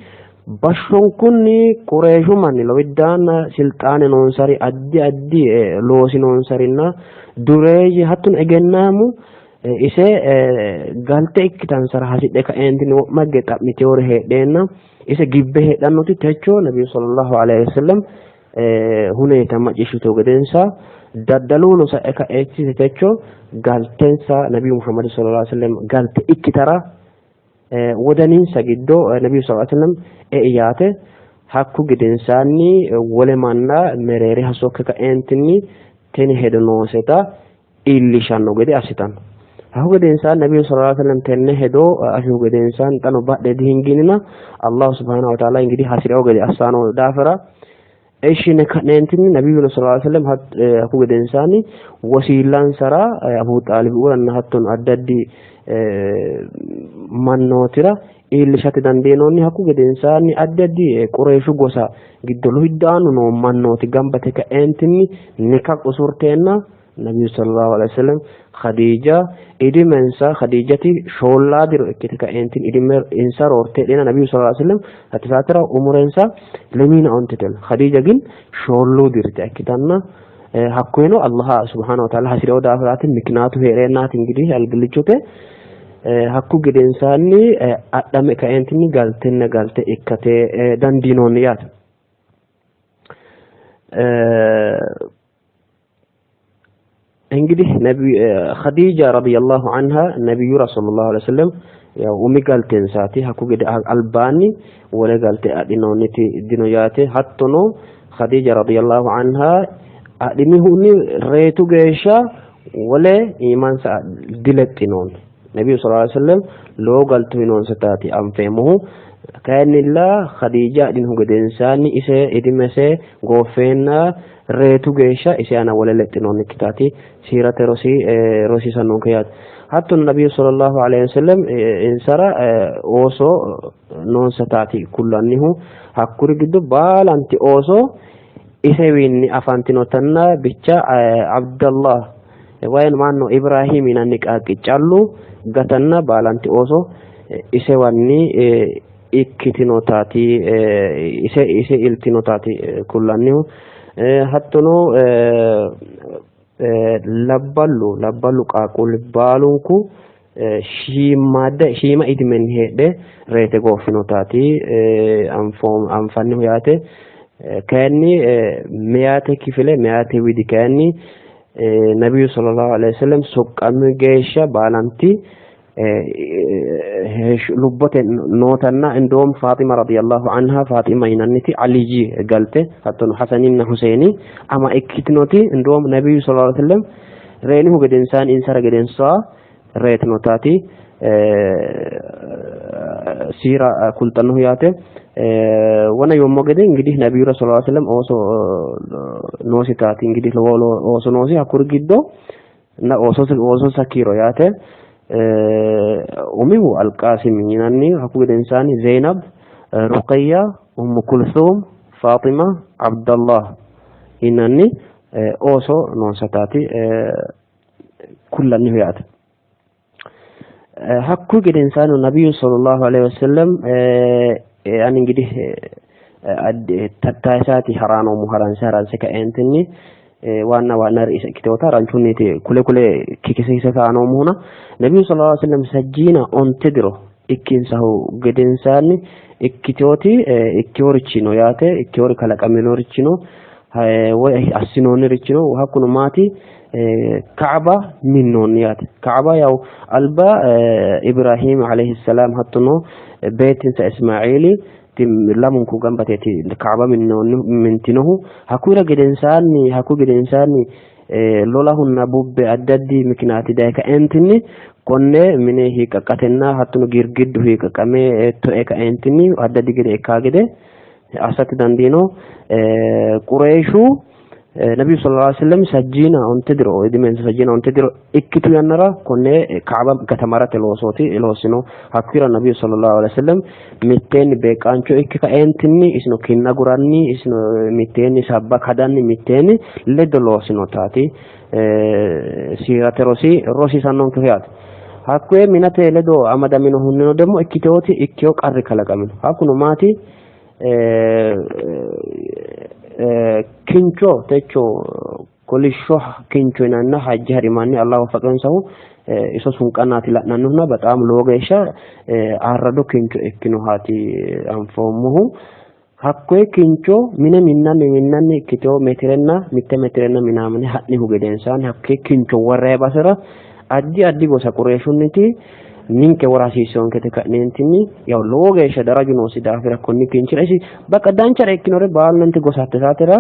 bashshonkunni Qureeshu manni lowiddaanna silxaane noonsari addi addi loosi noonsarinna dureeyye hattono egennaamu ise galte ikkitansara hasidhe ka'eentinni wo'ma higge xa'miteewore heedheenna ise gibbe heedhannoti techo Nabiyyu sallallahu alaihi wasallam huneeta macciishshituhu gedensa daddaluno sa'e ka'eechise techo galtensa Nabiyyu Muhammad sallallahu alaihi wasallam galte ikkitara wodaninsa giddo Nabiyyu sallallahu alaihi wasallam e'i yaate. Hakku gedensaanni wole manna mereere hasokke ka'eentinni tini hedo nooseta iillishanno gede assitanno. Hakku gedensaanni Nabiyyu sallallahu alaihi wasallam tenne hedo afihu gedensaanni xano badhe dihinginina Allah subhanahu wa ta'ala ingidihi hasi'rino gede assano daafira ishine ka'neentinni Nabiyyu sallallahu alaihi wasallam hakku gedensaanni wosiillansara Abu Xaalib uranna hattono addi addi mannootira iillishate dandiinoonni. Hakku gedensaanni addi addi Qureeshu gosa giddo luhiddaanu noo mannooti gamba yite ka'eentinni nika usurteenna Nabiyyu sallallahu alaihi wasallam Khadiija idimensa Khadiijati shoollaa diro ikkite ka'eentinni idime insa roorte heedheenna Nabiyyu sallallahu alaihi wasallam hatte saatera umurensa lemiina ontete. Khadiija gin shoolluu dirite ikkitanna hakkuyeno Allah subhanahu wa ta'ala hasi'rino daafiraati mikinaatu hee'reennaati ingidihi albillichote. Hakku gedensaanni adhame kaeentinni galtenna galte ikkate dandiinoonni yaate. እንግዲህ ኸዲጃ ረዲየላሁ ዐንሃ ነቢዩራ ሰለላሁ ዐለይሂ ወሰለም ያው umi galtensaati. Hakku gede albaanni wole galte adhinoonniti dino yaate. Hattono Khadija radiyallahu anha adhinihunni reetu geeshsha wole iimansa dilexxinoonni. Nebiyu sallallahu alaihi wasallam lowo galte noonsataati anfeemmohu. Kayinnilla Khadija adhinihu gedensaanni ise idimese gooffeenna reetu geeshsha ise aana wole lexxinoonnikkitaati siirate rosi rosiisannonke yaate. Hattono nabiyyu sallallahu alaihi wasallam insara ooso noonsataati kullannihu. Hakkuri giddo baalanti ooso isewiinni afantinotanna bicha Abdallah wayin maanno Ibrahim yinanni qaaqqi callu gatanna baalanti ooso isewanni ikkitinotaati ise iltinotaati kullannihu. Hattono labballu qaaqquulli baalunku shiimmaadda shiima idimenni heedhe reete gooffinotaati anfannihu yaate. Kayinni meyaate kifile meyaate widi kayinni nabiyyu sallallahu alaihi wasallam soqqami geeshsha baalanti lubbote nootanna እንደውም ፋጢማ ረዲየላሁ ዐንሃ ፋጢማ yinanniti Aliyyi galte hattono Hasaninna Huseeni ama ikkitinoti እንደውም ነቢዩ ሰለላሁ ዐለይሂ ወሰለም reenihu gedensaanni insara gedensaa reetinotaati siira kultannohu yaate. Wona yoommo gede እንግዲህ ነቢዩራ ሰለላሁ ዐለይሂ ወሰለም ooso noositaati እንግዲህ lowo ooso noosi. Hakkuri giddo እና oosonsa kiiro yaate umihu Alqaasim yinanni, hakku gedensaanni Zeynab, Ruqayya, Ummu Kulthum, Faaxima, Abdallah yinanni ooso noonsataati kullannihu yaate. Hakku gedensaanni nabiyyu sallallahu alaihi wasallam ani እንግዲህ tattaayisaati haraanoomu haranse haranse ka'eentinni ዋና ዋና ርዕሰ ikkiteewota ranchunniti kule kule kikisiise kaanoomuhuna nabiyyu sallallahu alaihi wasallam sajjiina onte diro ikkinsahu gedensaanni ikkiteewoti ikkeworichi no yaate. Ikkewori kalaqaminorichi no woy assinoonnirichi no. Hakkuno maati? Kaaba minnoonni yaate. Kaaba yaw alba Ibrahim alayhi salam hattono beettinsa Ismaili lamunku gambateeti Kaaba mintinohu. Hakkuyira gedensaanni hakku gedensaanni lolahunna bubbe addi addi mikinaati daye kaentinni konne mine hiiqqaqqatenna hattono girgiddu hiiqqaqqame toe kaentinni addi addi gede ikkaa gede assate dandiino. Qureeshu nabiyyu sallallahu alaihi wasallam sajjiina onte diro idimensa sajjiina onte diro ikkitu yannara konne Kaaba gatamarate loosooti loossino. Hakkuyira nabiyyu sallallahu alaihi wasallam mitteenni beeqqaancho ikke kaeentinni isino kinna guranni isino mitteenni sabba kadanni mitteenni ledo loosinotaati siirate rosi rosiisannonkehu yaate. Hakkuye minate ledo amadaminohunnino ደግሞ ikkitewooti ikkewo qarri kalaqamino. Hakkuno maati? Kincho techo kolishsho kincho yinanna hajji harimanni Allah waffaqensahu iso sunqannaati la'nannihuna በጣም lowo geeshsha arrado kincho ikkinohaati anfoommohu. Hakkoye kincho mine minnanni minnanni ikkitewo metirenna mitte metirenna minaamine ha'nihu gedensaanni hakkoye kincho worrayi basera addi addi gosa Qureeshunniti ninke wora hasiisseyonkete ka'neentinni yaw lowo geeshsha daraju noosi daafira konni kinchira isi baqa danchare ikkinore baalanti gosa hatte saatera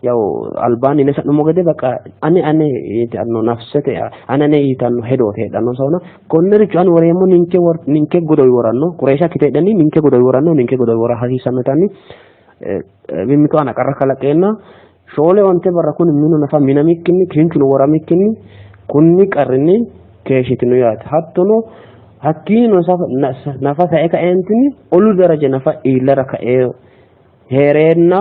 yaw albaanni ne sa'nummo gede baqa ane ane yitanno nafsete ane ane yitanno hedooti heedhannonsahuna konnericho ani woreemmo ninke ninke godowi woranno Qureesha ikkite heedhenni ninke godowi woranno ninke godowi wora hasiissanno yitanni mimmitu aana qarra kalaqeenna shoole onte barra kuni minu nafa minamikkinni kinchuno woramikkinni kunni qarrinni keeshshitino yaate. Hattono hakkiino nafa sae kaeentinni olu daraja nafa iillara kae heereenna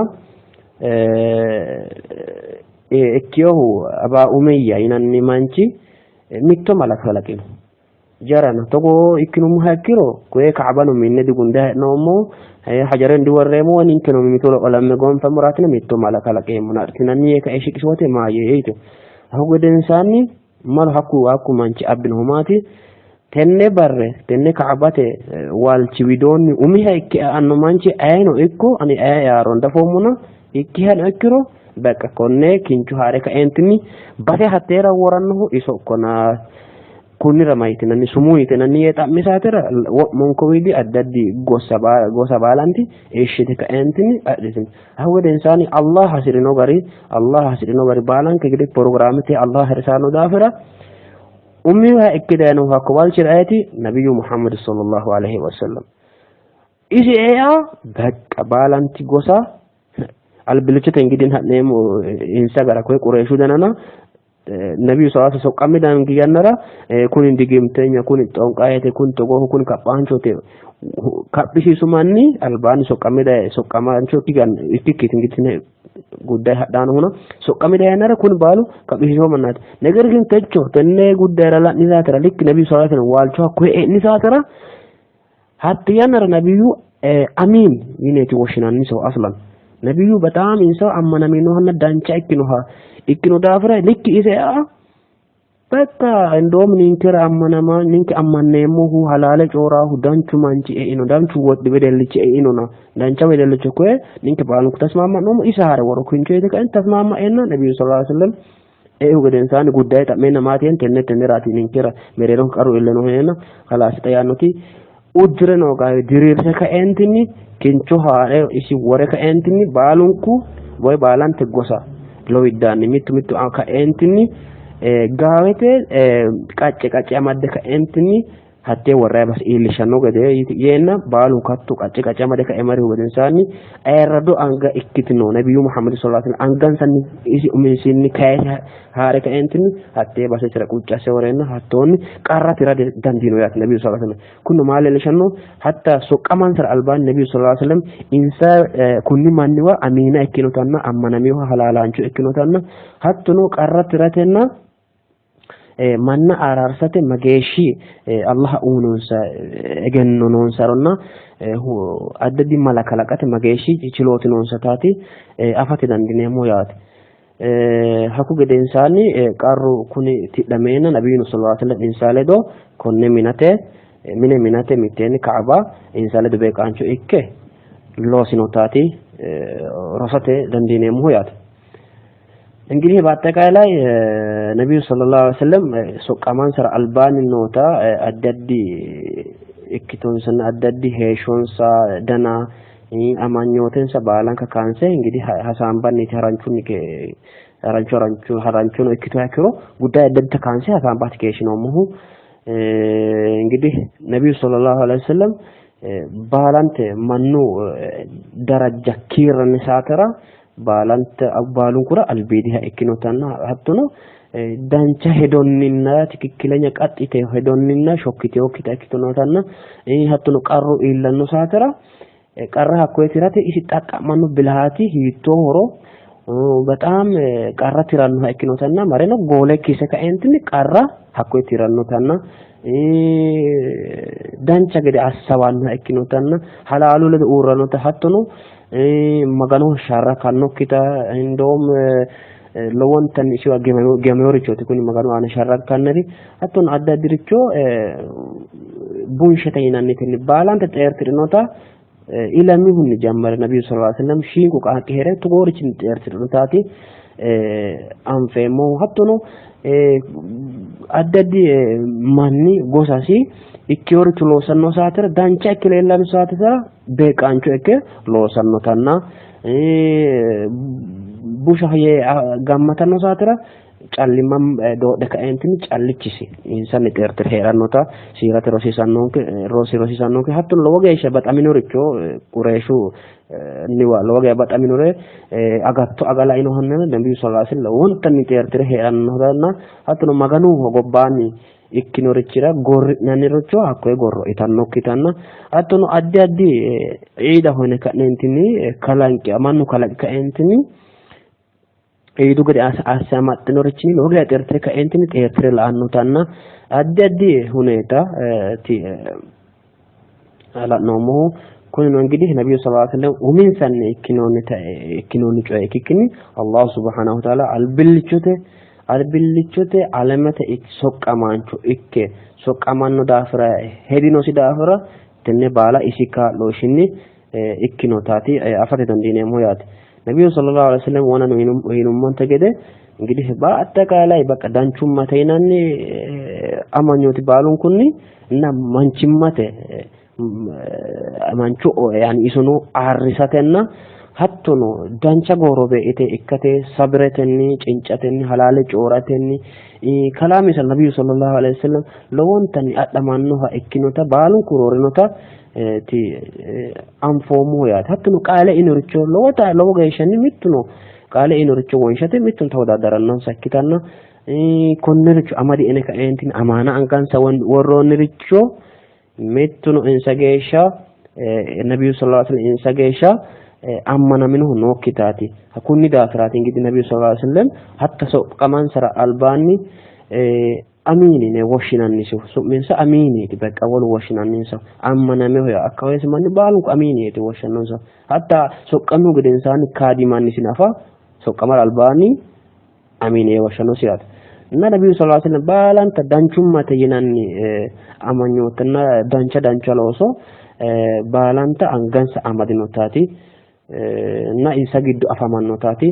ikkiyohu Abaa Umayya yinanni manchi mitto mala kalaqino. Jarana togo ikkinummoha ikkiro koye Kaabano minne digunde hee'noommo hajaren diworreemmo ninkeno mimmito olamme goonfammoraatina mitto mala kalaqeemmo adhitinanni yee kae shiqishote maayye yitu. Hakku gedensaanni malu hakku hakku manchi abbinohu maati? Tenne barre tenne Kaabate waalchi widoonni umiha ikke eanno manchi ayeno ikko ani aye earono dafoommona ikkihano ikkiro beqqa konne kincho haare kaeentinni base hatteera worannohu iso ikkona kunnira mayitinanni sumuu yitinanni yee xa'mi saatera wo'munku wiidi addi addi gosa baalanti ishshite kaeentinni adhitino. Hakku gedensaanni Allah hasi'rino gari Allah hasi'rino gari baalanke gede pirogiraamete Allah harisanno daafira umiha ikke dayinohu hakko waalchira ayeti nabiyyu Muhammad sallallahu alaihi wasallam. Isi ea beqqa baalanti gosa albillichote ingidin ha'neemmo insa gara koye Qureeshu danana nabiyyu sallallahu alaihi soqqamme dangi yannara kuni digimtenya kuni xonqayete kuni togooho kuni kaphaanchote kaphisiisu manni albaanni soqqamme daye soqqamaancho ikkikkiiti ingitine ጉዳይ hadhaanohuna soqqame daye yannara kuni baalu kaphisiisoo mannaati. ነገር ግን techo tenne guddayira la'ni saatera likki nabiyyu sallallahu alaihi wasallam waalcho hakkoye e'ni saatera hatti yannara nabiyyu amiin yineeti woshshinanni ሰው aslan ነቢዩ በጣም insa ammanaminohanna dancha ikkinoha ikkino daafira likki ise ea በቃ እንደውም ninkera ammanama ninke ammanneemmohu halaale cooraahu danchu manchi eino danchu wodhi wedellichi einona dancha wedellicho koye ninke baalunku tasmaama'noommo isa haare woro kincho yite kaen tasmaama'enna nabiyyu sallallahu alaihi wasallam eihu gedensaanni guddaye xa'meenna maati yeen tenne tenneraati ninkera mereeronke qarru iillinohu yeenna kalaasi xa yaannoti uddire noo gaawe diriirse kaeentinni kincho haare isi wore kaeentinni baalunku woy baalante gosa lowiddaanni mittu mittu kaeentinni gaawete qacce qacce amadde kaeentinni hattee worrayi base iillishshanno gede yeenna baalunku hatto qacce qacce amade kae marihu gedensaanni ayirrado anga ikkitino nabiyyu Muhammad sallallahu alaihi wasallam angansanni isi uminsinni kayise haare kaeentinni hattee basesira quccase woreenna hattoonni qarra tira dandiino yaate nabiyyu sallallahu alaihi wasallam. Kunino maa leellishanno hatta soqqamansara albaanni nabiyyu sallallahu alaihi wasallam insa kunni manniwa amiina ikkinotanna ammanaminoha halaalaancho ikkinotanna hattono qarra tiratenna manna araarsate mageeshshi Allah uyinonsa egenno noonsaronna addi addi mala kalaqate mageeshshi chilooti noonsataati afate dandiineemmo yaate. Hakku gedensaanni qarru kuni tidhameenna nabiyyu sallallahu alaihi wasallam insa ledo konne minate mine minate mitteenni Kaaba insa ledo beeqaancho ikke loosinotaati rosate dandiineemmohu yaate. እንግዲህ በአጠቃላይ ነቢዩ ሰለላሁ ዐለይሂ ወሰለም soqqamansara albaanni noota addi addi ikkitonsanna addi addi heeshshonsa dana amanyootensa baalanka kaanse እንግዲህ hasaambanniiti haranchunni haranchu haranchu haranchuno ikkituha ikkiro ጉዳይ addi addita kaanse hasaambaati keeshshinoommohu. እንግዲህ ነቢዩ ሰለላሁ ዐለይሂ ወሰለም baalante mannu daraja kiirranni saatera baalante baalunkura albiidiha ikkinotanna hattono dancha hedonninna tikikkilenya qaxxite hedonninna shokkiteyokkita ikkitinotanna hattono qarru iillanno saatera qarra hakkoye tirate isi xaqqa'manno bilhaati hiittoohoro በጣም qarra tirannoha ikkinotanna mareno goole kise kaeentinni qarra hakkoye tirannotanna dancha gede assawannoha ikkinotanna halaalu ledo uurrannota hattono maganoho sharrakannokkita እንደውም lowontanni isiwa giwameeworichooti kuni maganu aana sharrakkannori hattono addi addiricho bunshete yinannitenni baalante xeertirinota ilamihunni jammare nabiyyu sallallahu alaihi wasallam shiinqu qaaqqi heere togoorichinni xeertirinotaati anfeemmohu. Hattono addi addi manni gosasi ikkeworicho loosanno saatera dancha ikke leellanno saatera beeqaancho ikke loosannotanna busha yee gammatanno saatera callimma doodhe kaeentinni callichisi insanni xeertire heerannota siirate rosiisannonke rosi rosiisannonke. Hattono lowo geeshsha baxaminoricho Qureeshu niwa lowo geeshsha baxaminore agatto aga lainohunni nabiyyu sallallahu alaihi wasallam lowontanni xeertire heerannotanna hattono maganu gobbaanni ikkinorichira gorri'nanniricho hakkoye gorro itannokkitanna hattono addi addi ciidaho yine ka'neentinni kalanqi mannu kalaqi kaeentinni ciidu gede asse amaxxinorichinni lowo geeshsha xeertire kaeentinni xeertire la'annotanna addi addi huneeta la'noommohu. Kunino እንግዲህ ነቢዩ ሰለላሁ ዐለይሂ ወሰለም uminsanni ikkinoonni coye ikkikkinni Allah subhanahu wa ta'ala albillichote Albillichote alamete soqqamaancho ikke soqqamanno daafira hedinosi daafira tenne baala isi kaa'looshshinni ikkinotaati afate dandiineemmo yaate. Nabiyyu sallallahu alaihi wasallam wona yinummonte gede እንግዲህ በአጠቃላይ በቃ danchummate yinanni amanyooti baalunkunni እና manchimmate manchu yani isono ayirrisatenna hattono dancha goorobeete ikkate sabiretenni cincatenni halaale cooratenni kalaamisa nabiyyu sallallahu alaihi wasallam lowontanni adhamannoha ikkinota baalunku roorinota ti anfoommoho yaate. Hattono qaale einoricho lowota lowo geeshshanni mittuno qaale einoricho wonshate mittuno tawodaadarannonsa ikkitanna konnericho amadi ene kaeentinni amaana angansa worroonniricho mittuno insa geeshsha nabiyyu sallallahu alaihi wasallam insa geeshsha ammanaminohu nookkitaati. Hakkunni daafiraati እንግዲህ ነቢዩ ሰለላሁ ዐለይሂ ወሰለም hatta soqqamansara albaanni amiin yine woshshinannisihu su'minsa amiiniiti beqqa wolu woshshinanninsa ammanameho yaa akkawaawesi manni baalunku amiini yeeti woshshannonsa. Hatta soqqamihu gedensaanni kaadi mannisi nafa soqqamara albaanni amiin yee woshshannosi yaate. እና ነቢዩ ሰለላሁ ዐለይሂ ወሰለም baalanta danchummate yinanni amanyootenna dancha dancha looso baalanta angansa amadinotaati እና insa giddo afamannotaati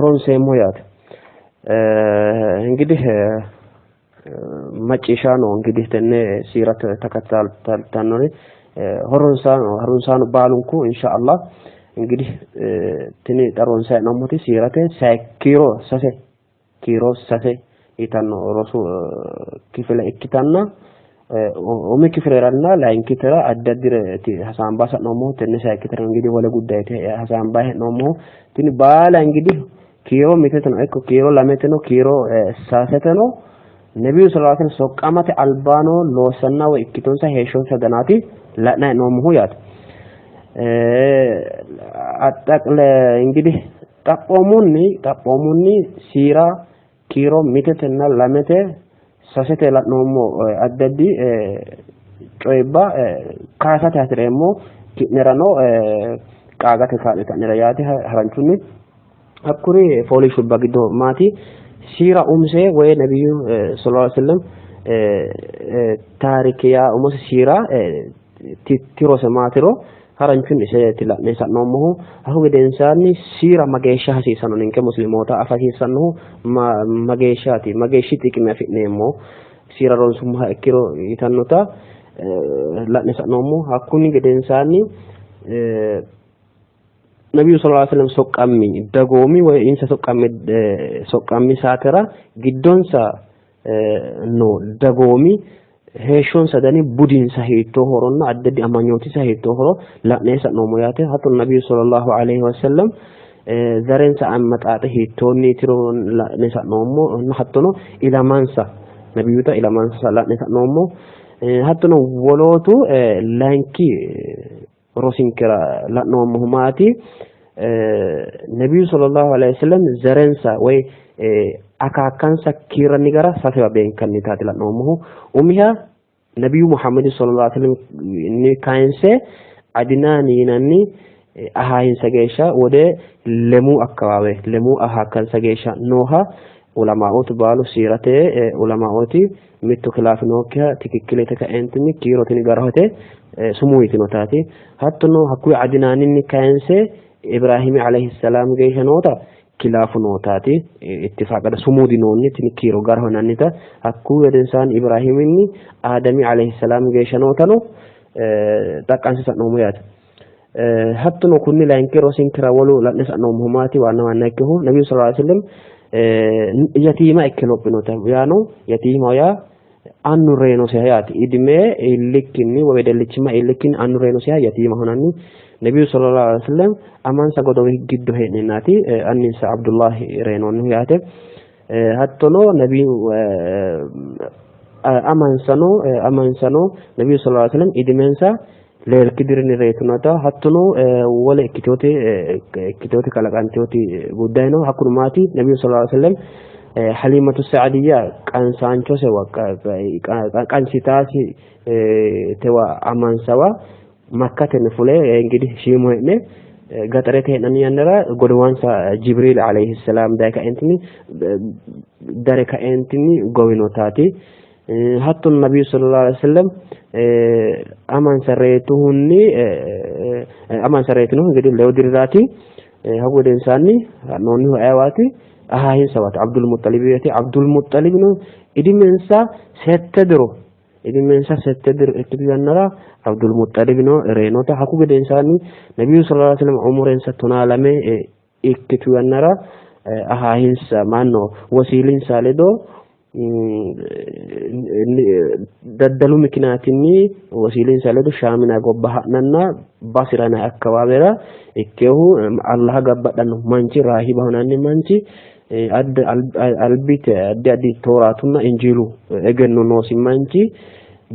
ronseemmo yaate. እንግዲህ macciishshaano እንግዲህ tenne siirate takataltannori horonsano harunsaano baalunku insha Allah እንግዲህ tini xa ronsayi hee'noommoti siirate kiiro sase kiiro sase yitanno rosu kifile ikkitanna umi kifileranna layinkitera addi addireeti hasaambayi sa'noommohu tenne sayikkitera እንግዲህ wole guddayeeti hasaambayi hee'noommohu tini baala እንግዲህ kiiro mitteteno ikko kiiro lameteno kiiro saseteno ነቢዩ ሰለላሁ ዐለይሂ ወሰለም soqqamate albaano loossanna woyi ikkitonsa heeshshonsa danaati la'nayi hee'noommohu yaate. አጠቅለ እንግዲህ xaphoomunni xaphoomunni siira kiiro mittetenna lamete sasete la'noommo addi addi coyibba kaasate hasireemmo ki'nerano qaagate kaa'lita'nera yaate haranchunni hakkuri fooliishshubba giddo maati siira umise woyi nabiyyu sallallahu alaihi wasallam taarike yaa umose siira tirose maatiro haranchunni iseeti la'ne sa'noommohu. Hakku gedensaanni siira mageeshsha hasiisanno ninke muslimoota afa hasiissannohu mageeshshaati mageeshshi xiqime afi'neemmo siira ronsummoha ikkiro yitannota la'ne sa'noommo. Hakkunni gedensaanni ነቢዩ ሰለላሁ ዐለይሂ ወሰለም soqqammi dagoomi woyi insa soqqammi soqqammi saatera giddonsa no dagoomi heeshshonsa dani budinsa hiittoohoronna addi addi amanyootinsa hiittoohoro la'ne sa'noommo yaate. Hattono nabiyyu sallallahu alaihi wasallam zarensa ammaxaaxe hiittoonniitiro la'ne sa'noommo. Hattono ilamansa nabiyyuta ilamansa la'ne sa'noommo. Hattono wolootu layinki rosinkera la'noommohu maati nabiyyu sallallahu alaihi wasallam zarensa woyi akaakkansa kiirranni gara sasewa beenkannitaati la'noommohu. Umiha nabiyyu Muhammad sallallahu alaihi wasallam inni kayinse Adinaani yinanni ahaayinsa geeshsha wode lemuu akkawaawe lemuu ahaakkansa geeshsha nooha ulamaa'ootu baalu siirate ulamaa'ooti mittu kilaafi nookkiha tikikkilete ka'eentinni kiiro tini garahote sumuu yitinotaati. Hattono hakkuyi Adinaaninni kayinse Ibrahiimi alayhi salaam geeshsha noota kilaafu nootaati ittifaaqada sumuu dinoonni tini kiiro garaho yinannita. Hakkuyi gedensaanni Ibrahiiminni Aadami alayhi salaam geeshsha nootano xaqqanse sa'noommo yaate. Hattono kunni layinki rosinkera wolu la'ne sa'noommohu maati waanna waanna ikkehu nabiyyu sallallahu alaihi wasallam yatiima ikke lophinota yaano yatiimaho yaa annu reyinosiha yaate. Idime iillikkinni woyi wedellichimma iillikkinni annu reyinosiha yatiimaho yinanni. Nabiyyu sallallahu alaihi wasallam amansa godowi giddo hee'neennaati anninsa Abdullahi reyinoonnihu yaate. Hattono nabiyyu amansano amansano nabiyyu sallallahu alaihi wasallam idimensa leelki dirinni reyitinota hattono wole ikkiteyooti ikkiteyooti kalaqanteyooti gudday no. Hakkuno maati nabiyyu sallallahu alaihi wasallam Halimatu Saadiyya qansaanchosewa qansitaasi tewa amansawa Makkatenni fule እንግዲህ shiimu hee'ne Gaxarete hee'nanni yannara godowansa Jibriil alayhi salaam daye kaeentinni dare kaeentinni gowinotaati. Hattono nabiyyu sallallahu alaihi wasallam amansa reetuhunni amansa reetinohu እንግዲህ lewu diriraati. Hakku gedensaanni ha'noonnihu ayewaati? Ahaahinsawaati Abdul Muxxalibiiti. Abdul Muxxalibino idimensa sette diro idimensa sette diro ikkitu yannara Abdul Muxxalibino reenota. Hakku gedensaanni nabiyyu sallallahu alaihi wasallam umurensa 12 ikkitu yannara ahaahinsa maanno wosiilinsa ledo daddalu miknaatinni wosiilinsa ledo shaamina gobba ha'nanna basirana akkawaawera ikkehu Allah gabbadhanno manchi raahiba hunanni manchi albite addi addi tooratunna injiilu egenno noosi manchi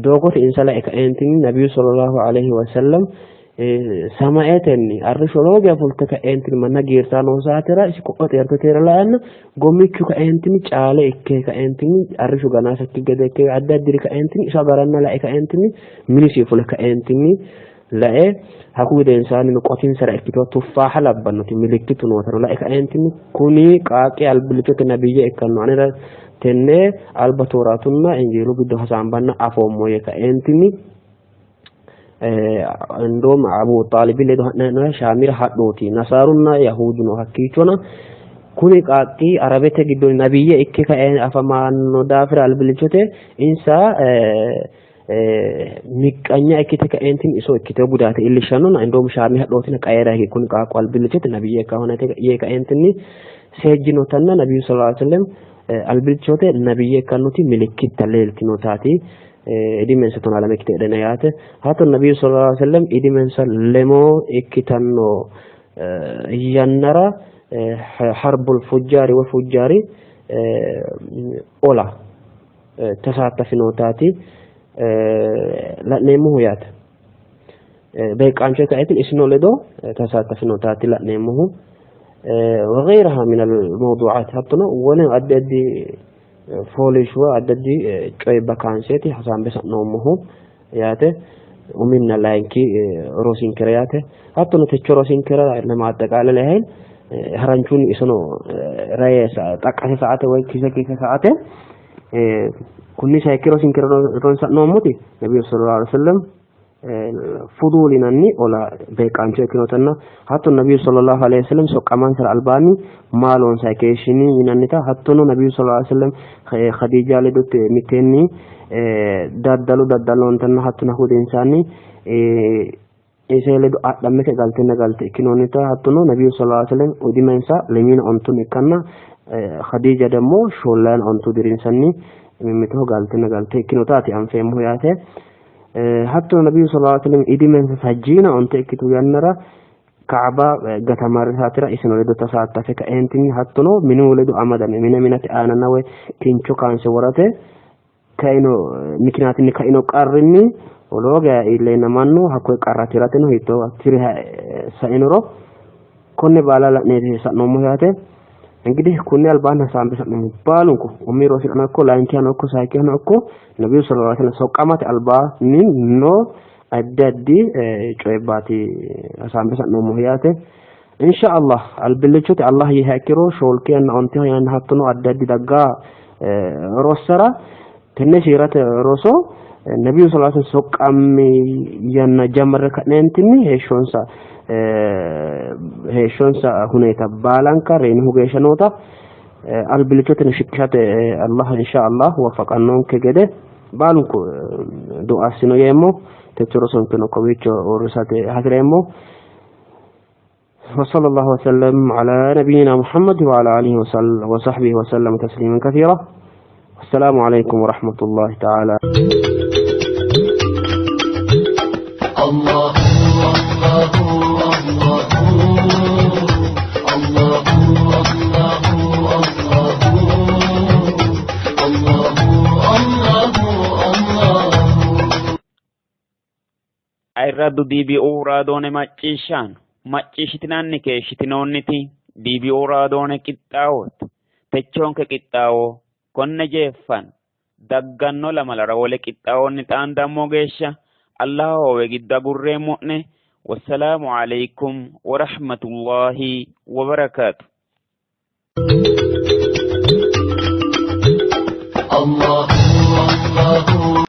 doogote insa lae kaeentinni nabiyyu sallallahu alaihi wasallam samaetenni arrishsho lowo geya fulte kaeentinni manna giirtaa noo saatera isi ko'o xeertoteera laanna gommichu kaeentinni caale ikke kaeentinni arrishsho ganaasakki gede ikke addi addiri kaeentinni iso agaranna lae kaeentinni minisi fule kaeentinni lae hakku gedensaanni qotinsara ikkito tuffaaha labbannoti milikkitu nootano lae kaeentinni kuni qaaqqi albillichote nabiyye ikkanno anera tenne alba tooratunna injiilu giddo hasaambanna afoommo yee kaeentinni እንደውም አቡ ጣሊብ ledo ha'nanni shaamira hadhooti nasaarunna yahuduno hakkiichona kuni qaaqqi arabete giddo nabiyye ikke kae afamanno daafira albillichote insa miqqanya ikkite kaeentin iso ikkite gudaate iillishshannona እንደውም shaami hadhootina qaeera higi kuni qaaqqu albillichote nabiyye ikka honate yee kaeentinni seejjinotanna nabiyyu sallallahu alaihi wasallam albillichote nabiyye ikkannoti milikkitta leeltinotaati. Idimensa 12 ikkite hedhena yaate. Hattono nabiyyu sallallahu alaihi wasallam idimensa lemoo ikkitanno yannara harbul fujjaari woy fujjaari ola tasaatafinotaati la'neemmohu yaate. Beeqqaancho ikkaetin isino ledo tasaatafinotaati la'neemmohu. وغيرها من الموضوعات hattono wole addi addi fooliishshuwa addi addi coyibba kaanseeti hasaambe sa'noommohu yaate. Uminna layinki rosinkera yaate. Hattono techo rosinkera ለማጠቃለል ያህል haranchuun isono raye xaqqase sa'ate woy kise kise sa'ate kunni sayikki rosinkera ronsa'noommoti nabiyyu sallallahu alaihi wasallam fuduul yinanni ola beeqqaancho ikkinotanna hattono nabiyyu sallallahu alaihi wasallam soqqamansara albaanni maa loonsayi keeshshini yinannita hattono nabiyyu sallallahu alaihi wasallam Khadiija ledo mitteenni daddalu daddaloontanna hattono hakku gedensaanni ise ledo adhammete galtenna galte ikkinoonnita hattono nabiyyu sallallahu alaihi wasallam udimensa lemiina ontun ikkanna Khadiija ደግሞ shoollayina ontu dirinsanni mimmitoho galtenna galte ikkinotaati anfeemmohu yaate. Hattono nabiyyu sallallahu alaihi wasallam idimensa sajjiina onte ikkitu yannara Kaaba gatamarri saatera isino ledo tasaattafe kaeentinni hattono minu ledo amadame mine minate aananna woy kincho kaanse worate kaino mikinaatinni kaino qarrinni lowo geya iilleenna mannu hakkoye qarra tirateno hiittoo tire sainoro konne baala la'neeti sa'noommo yaate. እንግዲህ kunni albaanni hasaambe sa'noommo baalunku umi rosirano ikko layinkihano ikko sayikkihano ikko nabiyyu sallallahu alaihi wasallam soqqamate albaanni noo addi addi coyibbaati hasaambe sa'noommohu yaate. Insha Allah albillichote Allah yiiha ikkiro shoolkihanna ontiha yanna hattono addi addi dagga rossara tenne siirate roso nabiyyu sallallahu alaihi wasallam soqqammi yanna jammarre ka'neentinni heeshshonsa huneeta baalanka reyinohu geeshsha noota albillichoteno shiqishate Allah insha Allah waffaqannonke gede baalunku du'a assino yeemmo. Techo rosonkeno kowiicho uurrisate hasireemmo. وصلى الله وسلم على نبينا محمد وعلى آله وصحبه وسلم تسليما كثيرا. والسلام عليكم ورحمة الله تعالى. الله الله الله الله الله الله الله. Ayirraddu DBO raadoone macciishshaano macciishshitinanni keeshshitinoonniti DBO raadoone qixxaawooti. Techoonke qixxaawo konne jeeffanno dagganno lamalara wole qixxaawonni xaandammo geeshsha Allah hoowe giddo agurreemmo'ne. Wassalaamu alaikum warahmatullahi wabarakaatu. الله الله.